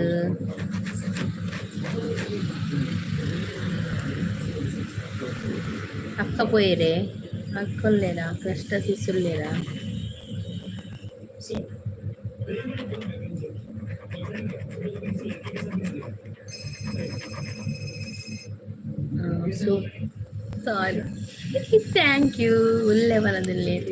ಅಕ್ಕ ಪೋಯೆರೆ ಅಕ್ಕ ಉಲ್ಲೆರಾ ಕಷ್ಟ ಸಿಸ್ ಉಲ್ಲೆರಾ. So sorry thank you ಉಲ್ಲೆ ಪನೊಂದುಲ್ಲೆರ್.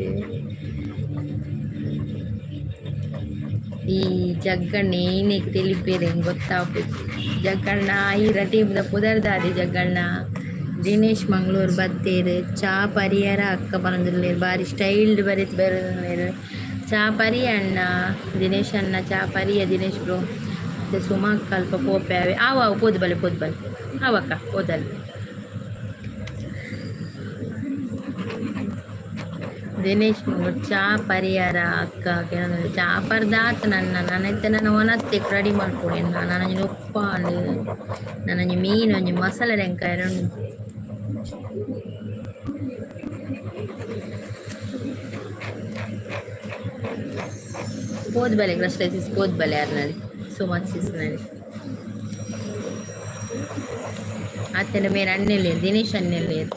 ಈ ಜಗ್ಗಣ್ಣ ಏನೆಗ್ ತೆಲಿಪೆರ್ ಎಂಕ್ ಗೊತ್ತಾಪುಜಿ. ಜಗ್ಗಣ್ಣ ಈರ ಟೀಮ್ದ ಪುದರ್ ದಾದೆ ಜಗ್ಗಣ್ಣ. ದಿನೇಶ್ ಮಂಗಳೂರು ಬತ್ತೇರ್ ಚಾ ಪರಿಯರ ಅಕ್ಕ ಪನೊಂದುಲ್ಲೆರ್ ಬಾರಿ ಸ್ಟೈಲ್ಡ್ ಬರೆತ್ ಬರೆಯೊಂದುಲ್ಲೆರ್. ಚಾ ಪರಿಯ ಅಣ್ಣ ದಿನೇಶ್ ಅಣ್ಣ ಚಾ ಪರಿಯ ದಿನೇಶ್ ಬ್ರೋ. ಇತ್ತೆ ಸುಮಾಕ್ ಅಲ್ಪ ಪೋಪೆ ಆವೆ ಆವು ಆವು ಪೋದು ಬಲೆ ಪೋದು ಬಲೆ ಆವಕ್ಕ ಪೋದಲ್. ದಿನೇಶ್ ಮಂಗಳೂರು ಚಾ ಪರಿಯಾರ ಅಕ್ಕ ಕೇಳೊಂದುಲ್ಲೆರ್. ಚಾ ಪರ್ದಾತ್ ನನ್ನ ನನ ಇತ್ತೆ ನನ ವನಸ್ತೆಗ್ ರೆಡಿ ಮಲ್ಪೊಡು ಎನ್ನ ನನೊಂಜಿ ನುಪ್ಪಾಂಡ್ ನನೊಂಜಿ ಮೀನ್ ಒಂಜಿ ಮಸಾಲೆ ಎಂಕಾಯೆರೆ ಉಂಡು. ಪೋದು ಬಲೆ ಕ್ರಸ್ಟ್ ಪೋದು ಬಲೆ ಅರ್ನಳಿ ಸುಮತ್ ಸಿಸ್ನಳಿ. ಆತನ ಮೇರೆ ಅಣ್ಣೆಲ್ಲೇರು ದಿನೇಶ್ ಅಣ್ಣೆಲ್ಲೇರು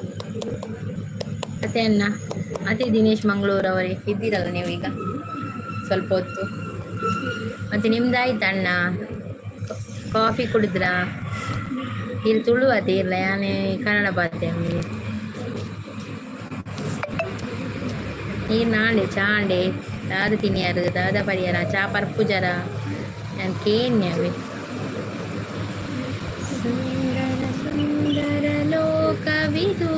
ಅತ್ತೆ ಅಣ್ಣ ಅದೇ ದಿನೇಶ್ ಮಂಗಳೂರು ಅವರೇ ಇದ್ದೀರಲ್ಲ ನೀವು ಈಗ ಸ್ವಲ್ಪ ಹೊತ್ತು. ಮತ್ತೆ ನಿಮ್ದಾಯ್ತಾ ಅಣ್ಣ ಕಾಫಿ ಕುಡಿದ್ರಾ? ಇಲ್ಲಿ ತುಳು ಅದೇ ಇಲ್ಲ ಯಾನೆ ಕನ್ನಡ ಬಾತೆ. ಈ ನಾಳೆ ಚಾಂಡೆ ದಾದ ತಿನಿಯರು ದಾದ ಪರಿಯರ ಚಾ ಪರ್ಪುಜರ ಯಾನ್ ಕೇನ್ಯವೆ. ಸುಂದರ ಸುಂದರ ಲೋಕವಿದು.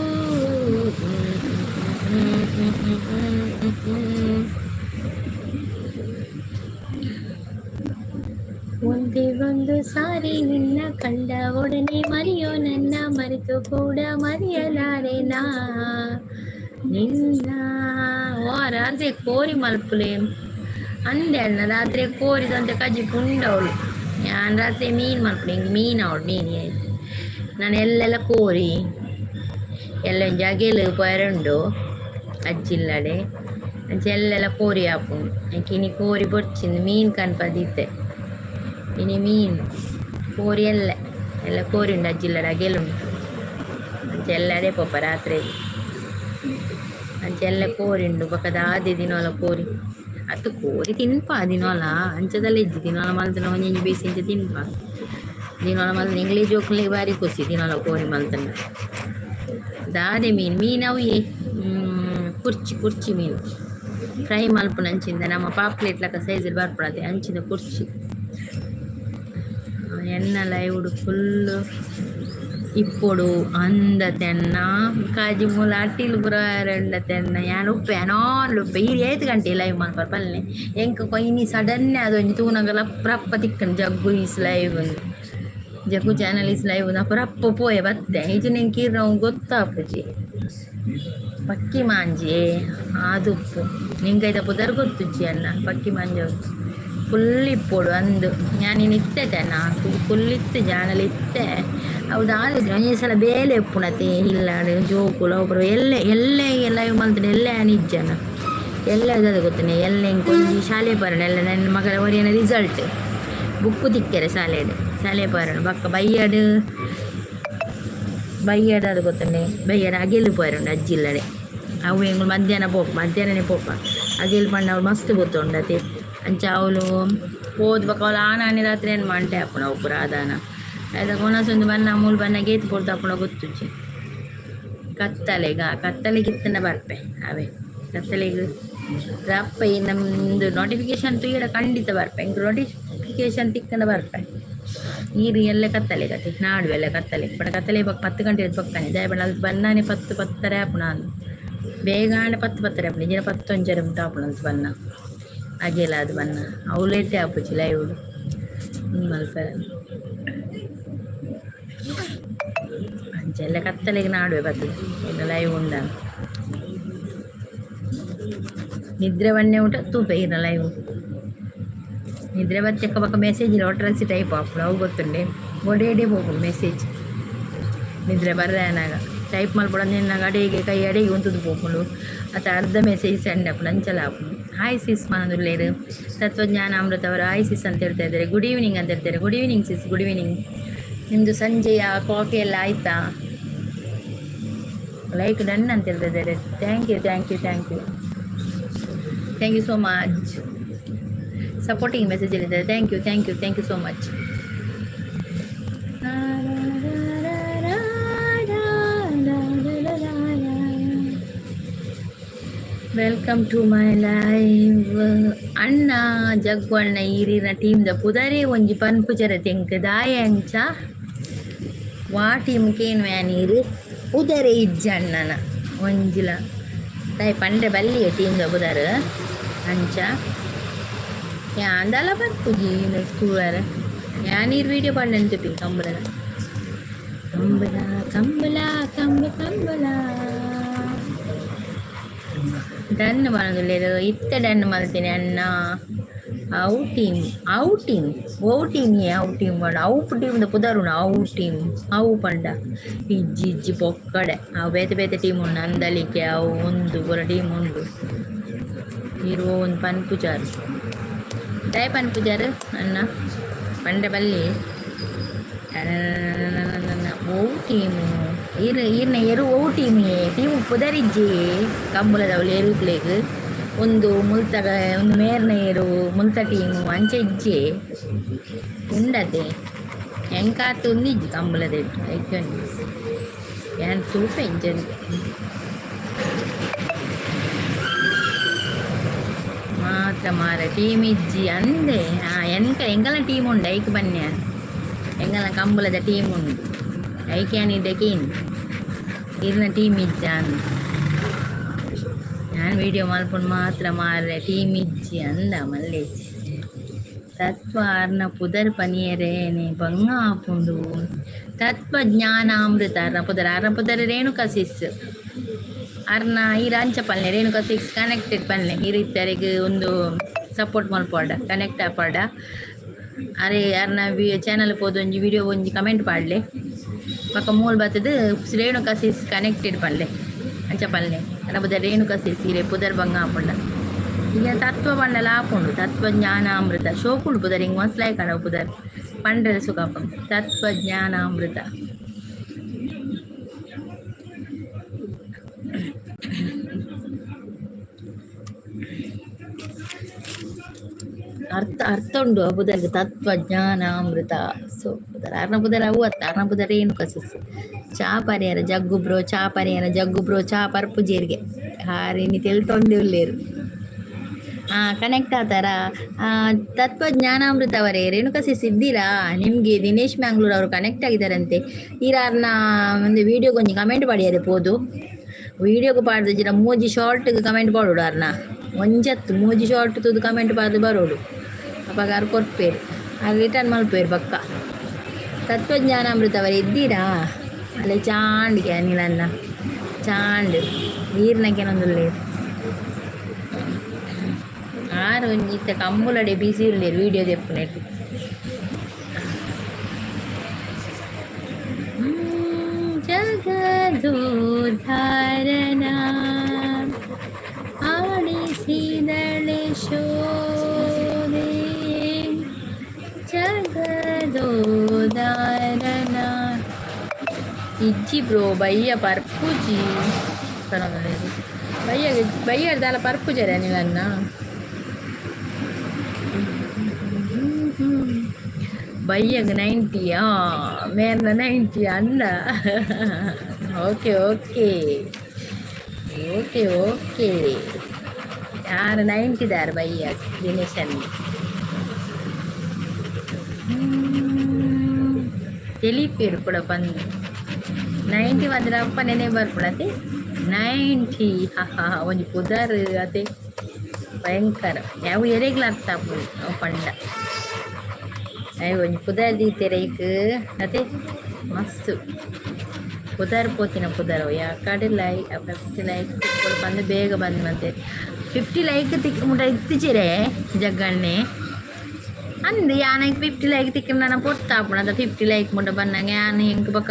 ಒಂದೇ ಒಂದು ಸಾರಿ ನಿನ್ನ ಕಂಡ ಒಡನೆ ಮರೆಯೋ ನನ್ನ ಮರೆತು ಕೂಡ ಮರೆಯಲಾರೆನಾ ನಿನ್ನ. ಓ ರಾತ್ರಿ ಕೋರಿ ಮಲ್ಪುಲೆ ಅಂದೆ ಅಣ್ಣ, ರಾತ್ರಿ ಕೋರಿದಂತೆ ಕಜ್ಜಿ ಪುಂಡವಳು. ಯಾನ್ ರಾತ್ರಿ ಮೀನು ಮಲ್ಪುಲೆ, ಹಿಂಗೆ ಮೀನು ಅವಳು ಮೀನು. ನಾನು ಎಲ್ಲೆಲ್ಲ ಕೋರಿ ಎಲ್ಲ ಒಂಜಿ ಅಗೆಲು ಪೋಯರೆ ಉಂಡು ಅಜ್ಜಿಲ್ಲಡೆ, ಅಂಚ ಎಲ್ಲೆಲ್ಲ ಕೋರಿ ಆಪುಂಡು. ಇನಿ ಕೋರಿ ಬೊರ್ಚಿಂದು ಮೀನು ಕನ್ಪದಿತ್ತೆ. ಇನಿ ಮೀನು ಕೋರಿ ಎಲ್ಲ ಎಲ್ಲ ಕೋರಿ ಉಂಡು ಅಜ್ಜಿಲ್ಲಡೆ ಅಗೆಲುಂಡು. ಅಂಚ ಎಲ್ಲಡೆ ಪೋಪ ರಾತ್ರಿ. ಅಂಚ ಎಲ್ಲ ಕೋರಿ ಉಂಡು ಬೊಕ ದಾದೆ ದಿನೋಲ ಕೋರಿ ಅತ್ತು ಕೋರಿ ತಿನ್ಪ ದಿನೋಲ ಅಂಚದಲ್ಲ ಇಜ್ಜಿ. ದಿನೋಲ ಮಲ್ತನ ಒಂಜೊಂಜಿ ಪೀಸ್ ಇಂಚ ತಿನ್ಪ ದಿನೋಲ ಮಲ್ತನ. ಎಂಕ್ಲೆ ಜೋಕುಲೆಗ್ ಬಾರಿ ಖುಷಿ ದಿನೋಲ ಕೋರಿ ಮಲ್ತನ. ದಾದೆ ಮೀನು ಮೀನು ಅವು ಕುರ್ಚಿ ಕುರ್ಚಿ ಮೀನು ಫ್ರೈ ಮಲ್ಪುನ ಅಂಚಿಂದ ನಮ್ಮ ಪಾಪ್ಲೆಟ್ ಲಕ ಸೈಜ್ ಬರ್ಪುನತೆ ಅಂಚಿನ ಕುರ್ಚಿ. ಎನ್ನ ಲೈವ್ಡ್ ಫುಲ್ ಇಪ್ಪೊಡು ಅಂದ ತೆನ್ನ ಕಾಜಿ ಮೂಲ ಅಟ್ಟಿಲ್ ಪೂರ ತೆನ್ನ. ಯಾನ್ ಉಪ್ಪೆ ಯಾನಾಲ್ ಉಪ್ಪೆ ಈರ್ ಏತ್ ಗಂಟೆ ಲೈವ್ ಮಲ್ಪರ ಪಲ್ಲೆ ಎಂಕ್ ಇನಿ sudden ಅದೊಂಜಿ ತೂನಗಲ ರಪ್ಪ ತಿಕ್ಕಂಡು Jaggu is live, Jaggu channel is live. ಅಪ್ಪ ರಪ್ಪ ಪೋಯೆ ಬತ್ತೆ ಇಜ್ಜಿಂಡ ಎಂಕ್ ಈರ್ನ ಗೊತ್ತಾಪುಜಿ. ಪಕ್ಕಿ ಮಾಂಜಿ ಆದುಪ್ಪು ನಿಂಕೈತ ಪುದರ್ ಗೊತ್ತುಜ್ಜಿ ಅಣ್ಣ. ಪಕ್ಕಿ ಮಾಂಜಿ ಫುಲ್ ಇಪ್ಪೊಡು ಅಂದು ಯಾನ್ ಇನಿ ಇತ್ತೆ ಫುಲ್ ಇತ್ತೆ ಜಾನಲ್ ಇತ್ತೆ. ಅವು ದಾದ ಒಂಜಿ ಸಲ ಬೇಲೆ ಇಪ್ಪುನತೆ ಇಲ್ಲಡ್ ಜೋಕುಲು ಅವು ಪೂರ ಎಲ್ಲೆ ಎಲ್ಲೆ ಲೈವ್ ಮಲ್ತ್ಂಡ ಎಲ್ಲೆ ಆನ್ ಇಜ್ಜನ ಎಲ್ಲೆ ದಾದ ಗೊತ್ತುಂಡೆ ಎಲ್ಲೆ ಎಂಕ್ ಒಂಜಿ ಶಾಲೆ ಪೋರಣ ಎಲ್ಲೆ ನನ್ನ ಮಗಳ ಒರಿಯನ ರಿಸಲ್ಟ್ ಬುಕ್ಕು ತಿಕ್ಕೆರೆ ಶಾಲೆಡ್ ಶಾಲೆ ಪೋರಣ. ಬೊಕ್ಕ ಬಯ್ಯಡ್ ಬಯ್ಯಡ್ ಅದು ಗೊತ್ತುಂಡೆ ಬಯ್ಯಡ್ ಅಗೆಲ್ ಪೋಯೆರುಂಡು ಅಜ್ಜಿ ಇಲ್ಲಡೆ. ಅವು ಎಂಕುಲು ಮಧ್ಯಾಹ್ನ ಪೋಪ, ಮಧ್ಯಾಹ್ನನೇ ಪೋಪ. ಅಗೆಲ್ ಪಂಡ ಅವ್ಳು ಮಸ್ತ್ ಗೊತ್ತುಂಡತೆ. ಅಂಚ ಅವಳು ಪೋದು ಬೊಕ ಅವಳು ಆನಾನಿ ರಾತ್ರಿ ಏನು ಮಂಟೆ ಆಪುಂಡು ಅವು ಪೂರ ಆದಾನ ಐತ ಕೊನಸೊಂದು ಬನ್ನ ಮೂಲು ಬನ್ನ ಗೇತ್ ಪೊರ್ತು ಆಪುಂಡ ಗೊತ್ತುಜ್ಜಿ. ಕತ್ತಲೆಗ ಕತ್ತಲೆಗೆ ಇತ್ತಂಡ ಬರ್ಪೆ ಅವೇ ಕತ್ತಲೆಗ್ ರಪ್ಪ. ಈ ನಮ್ದು ನೋಟಿಫಿಕೇಶನ್ ತೂಯಡ ಖಂಡಿತ ಬರ್ಪೆ. ಎಂಕ್ ನೋಟಿಫಿಕೇಶನ್ ತಿಕ್ಕಂಡ ಬರ್ಪೆ. ನೀರು ಎಲ್ಲ ಕತ್ತಲೆ ಕತೆ ನಾಡು ಎಲ್ಲ ಕತ್ತಲೆ ಪಂಡ ಕತ್ತಲೆ ಬೊಕ್ಕ 10 ಗಂಟೆ ಬೊಕ್ಕನೆ ದಾಯೆ ಪಂಡ ಅಲ್ಪ ಬನ್ನಾನೆ 10 ಪತ್ತರೆ ಆಪುಂಡು. ಅಂದ್ ಬೇಗ ಆಂಡ 10 ಪತ್ತರೆ ಆಪುಂಡು, ಇಜ್ಜಿಂಡ ಪತ್ತೊಂಜರೆ ಮುಟ್ಟ ಆಪುಂಡು ಅಲ್ತ್ ಬನ್ನ ಅಗೆಲ ಅದು ಬನ್ನ. ಅವು ಲೇಟೇ ಆಪುಜಿ ಲೈವ್ ಮಲ್ಪೆರೆ. ಅಂಚ ಎಲ್ಲ ಕತ್ತಲೆಗೆ ನಾಡುವೆ ಬರ್ತದೆ ಇನ್ನು ಲೈವ್ ಉಂಡ ನಿದ್ರೆ ಬನ್ನೆ ಊಟ ತೂಪೆ ಇರ ಲೈವ್ ನಿದ್ರೆ ಬಚ್ಚಕ್ಕ ಬೊಕ್ಕ ಮೆಸೇಜ್ ಒಟ್ರಸಿ ಟೈಪ್ ಆಪುಂಡು. ಅವು ಗೊತ್ತುಂಡೆ ಒಡೇಡೆ ಪೋಪುಂಡು ಮೆಸೇಜ್. ನಿದ್ರೆ ಬರ್ರೆ ಆನಾಗ ಟೈಪ್ ಮಲ್ಪೊಡು ನಿನ್ನಾಗ ಅಡಿಗೆ ಕೈ ಅಡಿಗೆ ಉಂತುದು ಪೋಪುಂಡು ಅತ್ತ ಅರ್ಧ ಮೆಸೇಜ್ ಸೆಂಡ್ ಆಪುಂಡು ಅಂಚಲ ಆಪುಂಡು. ಹಾಯ್ ಸಿಸ್ ಪನೊಂದುಲ್ಲೆರ್ ತತ್ವಜ್ಞಾನ ಅಮೃತ ಅವರು. ಹಾಯ್ ಸಿಸ್ ಅಂತ ಹೇಳ್ತಾ ಇದ್ದಾರೆ. ಗುಡ್ ಈವ್ನಿಂಗ್ ಅಂತ ಹೇಳ್ತಾರೆ. Good evening sis, good evening. ನಿಮ್ಮದು ಸಂಜೆಯ ಕಾಫಿ ಎಲ್ಲ ಆಯ್ತಾ? ಲೈಕ್ ಡನ್ ಅಂತ ಹೇಳ್ತಾ ಇದ್ದಾರೆ. Thank you, thank you, thank you, thank you so much. Supporting message ಹೇಳಿದ್ದಾರೆ. Thank you, thank you, thank you so much. Welcome to my live ಅಣ್ಣ. ಜಗ್ಗು ಅಣ್ಣ ಈರಿನ ಟೀಮ್ದ ಪುದರೇ ಒಂಜಿ ಪನ್ಪುಜರ ತೆಂಕ್ ದಾಯ ಅಂಚ ವಾ ಟೀಮ್ ಕೇನು ನೀರು ಪುದರೇ ಇಜ್ಜ ಅಣ್ಣನ ಒಂಜಿಲ ದಾಯೆ ಪಂಡೆ ಬಲ್ಲಿಯ ಟೀಮ್ದ ಪುದರ್ ಅಂಚ ಯಾಂದಲ ಪನ್ಪುಜಿ ತೂವರೆ. ಯಾನ್ ಈರ್ ವೀಡಿಯೋ ಪಂಡೆ ತುಪಿ ಕಂಬಳದ ಕಂಬಳ ಕಂಬಳ ಕಂಬ ಕಂಬಳ ಡನ್ ಪನೊಂದುಲ್ಲೆರ್. ಇತ್ತೆ ಡನ್ ಮಲ್ತಿನಿ ಅಣ್ಣ. ಅವು ಟೀಮ್ ಅವು ಟೀಮ್ ಒವು ಟೀಮ್ ಅವು ಟೀಮ್ ಪಂಡ ಅವು ಟೀಮ್ದ ಪುದರುಂಡು ಅವು ಟೀಮ್ ಅವು ಪಂಡ ಇಜ್ಜಿ ಇಜ್ಜಿ ಪೊಕ್ಕಡೆ. ಅವು ಬೇತೆ ಬೇತೆ ಟೀಮ್ ಉಂಡು ನಂದಳಿಕೆ ಅವು ಉಂದು ಪೂರ ಟೀಮ್ ಉಂಡು. ಈರ್ ಒಂದು ಪನ್ಪುಜಾರ್ ದಾಯೆ ಪನ್ಪುಜಾರ್ ಅಣ್ಣ ಪಂಡೆ ಬಲ್ಲಿ ಒವು ಟೀಮು ಈರ್ ಈರ್ನ ಎರು ಒವು ಟೀಮ್ ಟೀಮ್ ಪುದರಿಜ್ಜಿ ಕಂಬುಲದವ್ಲು ಎರುಕ್ಲೆಗ್ ಒಂದು ಮುಲ್ತಗ ಒಂದು ಮೇರ್ನ ಏರು ಮುಲ್ತ ಟೀಮು ಅಂಚ ಇಜ್ಜೆ ಉಂಡತೆ ಎಂಕಾತ್ ಒಂದಿಜ್ಜಿ ಕಂಬುಲದ ಐಕೆ ಒಂಜಿ ಯಾನ್ ತೂಪೆ ಇಂಚ. ಮಾತ್ರ ಮಾರ ಟೀಮ್ ಇಜ್ಜಿ ಅಂದೆ. ಎನ್ಕ ಎಂಕಲ್ನ ಟೀಮ್ ಉಂಡು, ಐಕ್ ಬನ್ನಿ. ಎಂಕಲ್ನ ಕಂಬುಲದ ಟೀಮ್ ಉಂಡು, ಐಕೆ ಇಡ್ಡಕೇನು ಇರ್ನ ಟೀಮ್ ಇಜ್ಜ ಅಂದ್. ನಾನು ವಿಡಿಯೋ ಮಲ್ಪುಂಡು ಮಾತ್ರ ಮಾರ್ರೆ, ಟೀಮ್ ಇಜ್ಜಿ ಅಂದ ಮಲ್ಲೇಜಿ. ತತ್ವ ಅರ್ನ ಪುದರ್ ಪನಿಯರೇನೆ ಬಂಗ ಆಪುಂಡು. ತತ್ವ ಜ್ಞಾನಾಮೃತ ಅರ್ನ ಪುದರ್, ಅರ್ನ ಪುದರ್ ರೇಣುಕಾ ಸಿಸ್. ಅರ್ನ ಈರ್ ಅಂಚ ಪನ್ಲೆ, ರೇಣುಕಾ ಸಿಸ್ ಕನೆಕ್ಟೆಡ್ ಪನ್ಲೆ. ಈರ್ ಇತ್ತರೆಗ್ ಒಂದು ಸಪೋರ್ಟ್ ಮಲ್ಪೊಡ, ಕನೆಕ್ಟ್ ಆಪೊಡ. ಅರೆ ಅರ್ನ ಚಾನಲ್ ಪೋದು ಒಂಜಿ ವಿಡಿಯೋ ಒಂಜಿ ಕಮೆಂಟ್ ಪಾಡ್ಲೆ. ಬೊಕ ಮೂಲು ಬತ್ತುದು ರೇಣುಕಾ ಸಿಸ್ ಕನೆಕ್ಟೆಡ್ ಪನ್ಲೆ, ಅಂಚ ಪನ್ಲೆ. ಅರ್ನ ಪುದರ್ ರೇಣುಕಾ ಸಿಸ್, ಇರೆ ಪುದರ್ ಬಂಗ ಆಪುಂಡ. ಈಗ ತತ್ವ ಪಂಡಲ ಆಪುಂಡು, ತತ್ವ ಜ್ಞಾನಾಮೃತ ಶೋಕುಂಡು ಪುದರ್. ಇಂಗ್ ಮಸ್ತ್ ಲಾಯ್ಕ್ ಆಂಡ ಪುದರ್ ಪಂಡ್ರೆ ಸುಖ ಆಪುಂಡು. ತತ್ವ ಜ್ಞಾನಾಮೃತ. ಅರ್ಥ ಅರ್ಥ ಉಂಡು ಆ ಪುದರ್ಗ್, ತತ್ವ ಜ್ಞಾನಾಮೃತ. ಸೊ ಪುದರ್ ಅರ್ನ ಪುದರ್ ಅವು ಅತ್ತ, ಅರ್ನ ಪುದರ್ ರೇಣುಕಾ ಸಿಸ್. ಚಾ ಪರಿಯರ ಜಗ್ಗು ಬ್ರೋ, ಚಾ ಪರಿಯರ ಜಗ್ಗು ಬ್ರೋ, ಚಾ ಪರ್ಪುಜೆರ್ಗೆ ಹಾರ್ ಇನಿ ತೆಲ್ತೊಂದೇ ಉಲ್ಲೆರ್. ಕನೆಕ್ಟ್ ಆತಾರ ತತ್ವ ಜ್ಞಾನಾಮೃತ ಅವರೇ, ರೇಣುಕಾ ಸಿಸ್ ಇದ್ದೀರಾ? ನಿಮಗೆ ದಿನೇಶ್ ಮ್ಯಾಂಗ್ಳೂರ್ ಅವರು ಕನೆಕ್ಟ್ ಆಗಿದ್ದಾರಂತೆ. ಈರಾರ್ನ ಒಂದು ವಿಡಿಯೋಗೆ ಒಂಜಿ ಕಮೆಂಟ್ ಪಾಡಿಯರೆ ಪೋದು. ವಿಡಿಯೋಗೆ ಪಾಡ್ದಿಜ್ಜಿಡ ಮೂಜಿ ಶಾರ್ಟ್ಗೆ ಕಮೆಂಟ್ ಪಾಡೋಡು ಅರ್ನ. ಒಂಜತ್ತು ಮೂಜಿ ಶಾರ್ಟ್ ತೂದು ಕಮೆಂಟ್ ಪಾಡ್ದು ಬರೋಡು. ಅಪಗ ಅರ್ ಕೊರ್ಪೇರು, ಆರ್ ರಿಟರ್ನ್ ಮಲ್ಪೇರು ಪಕ್ಕ. ತತ್ವಜ್ಞಾನಾಮೃತ ಅವರೇ ಇದ್ದೀರಾ? ಅಲ್ಲೇ ಚಾಂಡ್ಗೆ ಅನಿಲನ್ನ ಚಾಂಡ್ ಈರ್ನಕ್ಕೆ. ಆರ್ ಒಂಜಿ ಇತ್ತೆ ಕಂಬುಲಡೆ ಬಿಸಿ ಉಲ್ಲೆರ್ ವಿಡಿಯೋ ದೆಪ್ಪುನೆಟ್. ಜಗದೋದ್ಧಾರನ ಆಡಿಸಿದಳೆ ಶೋದೆ ಜಗದೋದ್ಧಾರನ. ಇಜ್ಜಿ ಬ್ರೋ, ಬಯ್ಯ ಪರ್ಪುಜಿ ಪನೊಂದುಲ್ಲೆರ್. ಬಯ್ಯ ಬಯ್ಯಡ್ ದಾಲ ಪರ್ಪುಜೆರ ನಿಲನ್ನ? ಬಯ್ಯಗ್ 90ಯಾ? ಮೇರ್ನ 90 ಅಣ್ಣ. ಓಕೆ ಓಕೆ ಓಕೆ ಓಕೆ, ಯಾರು 90ದಾರ್ ಬಯ್ಯ ದಿನೇಶನ್. ತೆಲಿಪೇರು ಕೂಡ ಬಂದು 90 ಬಂದ್ರೆ ಅಪ್ಪ ನೆನೆ ಬರ್ಪುಣತೆ 90. ಹಾ ಹಾ, ಒಂಜಿ ಪುದರ್ ಅತೆ ಭಯಂಕರ. ಯಾವ ಎರೆಗ್ಲ ಅರ್ಥ ಆಪುಂಡು ಅವು ಪಂಡ. ಅಯ್ ಒಂಜಿ ಪುದರ್ ದೀತೆರ್ ಐಕ್ ಅತೆ ಮಸ್ತ್ ಪುದರ್ ಪೋತಿನ ಪುದರ್. ಯಾಕಡೆ ಲೈ 50 ಲೈಕ್ ತಿಕ್ಕೊಡು ಪಂದ್ ಬೇಗ ಬಂದ್ ಮಂತೆ. 50 ಲೈಕ್ ತಿಕ್ ಮುಟ ಇತ್ತಿಚೆರೆ ಜಗ್ಗಣ್ಣೆ ಅಂದ್. ಯಾನ್ ಐಕ್ 50 ಲೈಕ್ ತಿಕ್ಕಿನ ನನ ಪೊರ್ತು ಆಪುಂಡು ಅದ. 50 ಲೈಕ್ ಮುಟ ಬನ್ನಗ ಯಾನ್ ಎಂಕ್ ಬೊಕ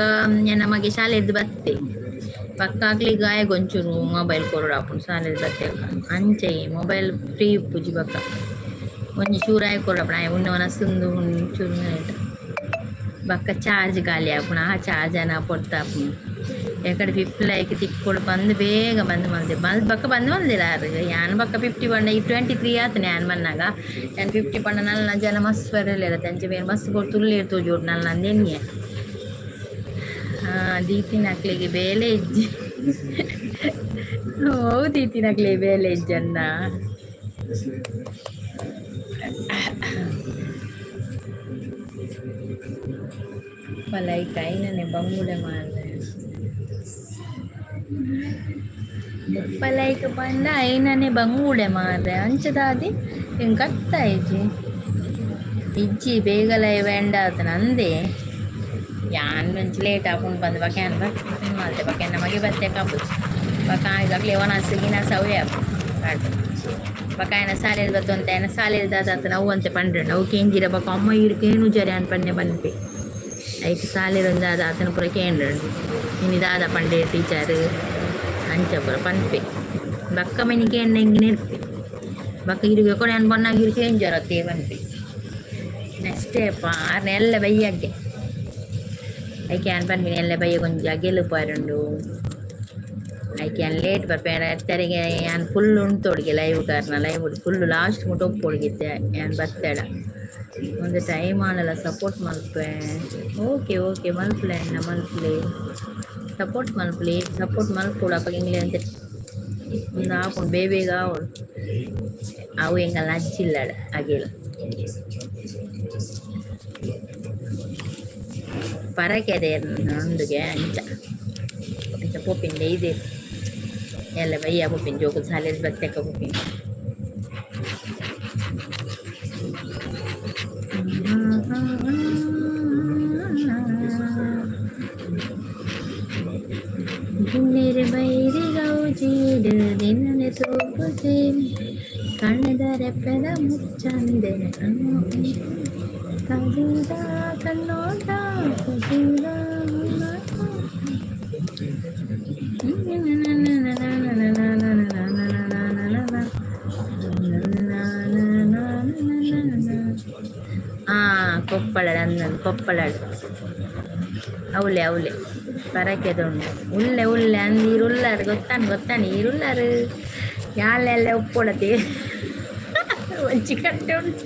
ಎನ್ನ ಮಗೆ ಶಾಲೆರ್ದ್ ಬತ್ತೆ ಬೊಕ್ಕ ಅಕ್ಲೆಗ್ ಆಯಗ್ ಒಂಚೂರು ಮೊಬೈಲ್ ಕೊರೊಡು ಆಪುಂಡು. ಶಾಲೆರ್ದ್ ಬತ್ತೆ ಅಂಚೆ ಮೊಬೈಲ್ ಫ್ರೀ ಇಪ್ಪುಜಿ. ಬೊಕ್ಕ ಒಂಜಿ ಚೂರು ಆಯಗ್ ಕೊರೊಡು ಆಪುಂಡು, ಆಯೆ ಉನ್ನ ವನಸ್ ಒಂಚೂರು. ಬೊಕ್ಕ ಚಾರ್ಜ್ ಖಾಲಿ ಆಪುಂಡು, ಆ ಚಾರ್ಜ್ ಆನ ಪೊರ್ತು ಆಪುಂಡು. ಎಕಡೆ 50 ಲೈಕ್ ತಿಕ್ಕೊಡು ಪಂದ್ ಬೇಗ ಬಂದ್ ಮಲ್ದೆ ಮಲ್ ಬೊಕ್ಕ ಬಂದ್ ಮಲ್ದೆರ್ ಆರ್. ಯಾನ್ ಬೊಕ್ಕ 50 ಪಂಡ ಈ 23 ಆತನೆ ಯಾನ್ ಬನ್ನಗ. ಯಾನ್ 50 ಪಂಡ ನಲ್ಲ ಜನ ಮಸ್ತ್ ಬರಲೆರ್ ಅಂಚ ಬೇರೆ ಮಸ್ತ್ ಪೊರ್ತು ಉಲ್ಲೆರ್ ತೋಜೊಡು ನಲ್ಲ ಅಂದ್ ಎನ್ನಿಯೆ. ದೀತಿನಕ್ಲೆಗ್ ಬೇಲೆ ಇಜ್ಜಿ. ಒವು ದೀತಿನಕ್ಲೆಗ್ ಬೇಲೆ ಇಜ್ಜಣ್ಣ? ಲೈಕ್ ಐನನೆ ಬಂಗುಡೆ ಮಾರ್ರೆ. 30 ಲೈಕ್ ಪಂಡ ಐನನೆ ಬಂಗುಡೆ ಮಾರ್ರೆ. ಅಂಚ ದಾದಿ ಎಂಕ್ ಅರ್ಥ ಆಯಿಜಿ. ಇಜ್ಜಿ, ಬೇಗ ಲೈವ್ ಎಂಡ್ ಆತನ ಅಂದೆ. ಯಾನ್ ಒಂಚಿ ಲೇಟ್ ಆಪುಂಡು ಪಂದ್ ಬೊಕ ಯಾನ್ ಮಲ್ತೆ. ಬೊಕ ಎನ್ನ ಮಗೆ ಬತ್ತೆ ಕಾಪುಜಿ. ಬೊಕ ಆಯಗ್ ವನಸ್ ಗಿನಸ್ ಅವೇ ಆಪುಂಡು. ಬೊಕ ಆಯನ ಸಾಲೆಡ್ ಬತ್ತೊಂತೆ, ಆಯನ ಸಾಲೆಡ್ ದಾದ ಆತನ ಅವು ಅಂತೆ ಪಂಡ್ರಂಡ ಅವು ಕೇಂಜಿರ. ಬೊಕ ಅಮ್ಮ ಈರ್ ಕೇನುಜರ್ ಯಾನ್ ಪನ್ನೆ ಪನ್ಪೆ. ಐಕ್ ಸಾಲೆಡ್ ಒಂಜಿ ದಾದ ಆತನ ಪೂರ ಕೇಂಡ್ರಂಡ್, ಇನಿ ದಾದ ಪಂಡೆ ಟೀಚರ್ ಅಂಚ ಪೂರ ಪನ್ಪೆ. ಬೊಕ್ಕ ಮಿನಿ ಕೇಂಡ ಇಂಗಿನ ಇರ್ಪೆ. ಬೊಕ್ಕ ಇರೆಗ್ ಎಕೊಡ ಯಾನ್ ಪನ್ನಾಗ ಈರ್ ಕೇಂಜರ್ ಅತ್ತೆ ಪನ್ಪೆ. ನೆಕ್ಸ್ಟ್ ಅಪ್ಪ ಆರ್ನ ಎಲ್ಲೆ ಬಯ್ಯಗ್ಗೆ ಐಕ್ ಯಾನ್ ಪನ್ಪಿನಿ, ಎಲ್ಲೆ ಬಯ್ಯಗ್ ಒಂಜಿ ಅಗೆಲ್ ಉಪ್ಪರುಂಡು, ಐಕ್ ಯಾನ್ ಲೇಟ್ ಬರ್ಪೆ. ಎತ್ತರಿಗೆ ಯಾನ್ ಫುಲ್ ಉಂತೊಡ್ಗೆ ಲೈವ್ ಕಾರ್ನ ಲೈವ್ ಫುಲ್ ಲಾಸ್ಟ್ ಮುಟ ಉಪ್ಪೊಡ್ಗಿತ್ತೆ ಯಾನ್ ಬತ್ತೆಡ. ಒಂದು ಟೈಮ್ ಆಂಡಲ ಸಪೋರ್ಟ್ ಮಲ್ಪೆ. ಓಕೆ ಓಕೆ, ಮಲ್ಪುಲೆ ಅಣ್ಣ, ಮಲ್ಪುಲೆ, ಸಪೋರ್ಟ್ ಮಲ್ಪುಲೆ, ಸಪೋರ್ಟ್ ಮಲ್ಪೊಡು. ಅಪಗ ಎಂಕ್ಲೆ ಒಂತೆ ಉಂದು ಆಪುಂಡು ಬೇಗ ಬೇಗ ಆವೊಡು. ಅವು ಎಂಕಲ್ನ ಅಜ್ಜಿಲ್ಲಡ ಅಗೆಲ್. ಪರಕೆದ ಉಂಡುಗೆ ಅಂಚ ಅಂಚ ಪೋಪಿಂಡೆ ಇದೆ ಎಲ್ಲ ಬಯ್ಯ ಪೋಪಿನ್ ಜೋಕುಲು ಸಾಲೆಡ್ ಬತ್ತೆಕ ಪೋಪಿನ್. ಬಿನ್ನೆರ್ ಬೈರಿ ಗೌಜಿಡ್ ನಿನ್ನನೆ ತೂಪುಜೆ ಕಣ್ಣುದ ರೆಪ್ಪೆದ ಮುಚ್ಚಂದೆ ಕಜಿದ ಕಣ್ಣೋಟ ಕಜಿದ. ಆ ಕೊಪ್ಪಳ ಅಂದನ್ ಕೊಪ್ಪಳ ಅವಲೆ ಅವಲೆ ಪರಕೆದ ಉಂಡು ಉಲ್ಲೆ ಉಲ್ಲೆ ಅಂದ್ ಈರುಲ್ಲಾರು ಗೊತ್ತಾನು ಗೊತ್ತಾನು ಈರುಲ್ಲಾರು ಯಾಲೆಲ್ಲ ಒಪ್ಪೊಡತೆ ಒಂಜಿ ಗಂಟೆ ಉಂಟು.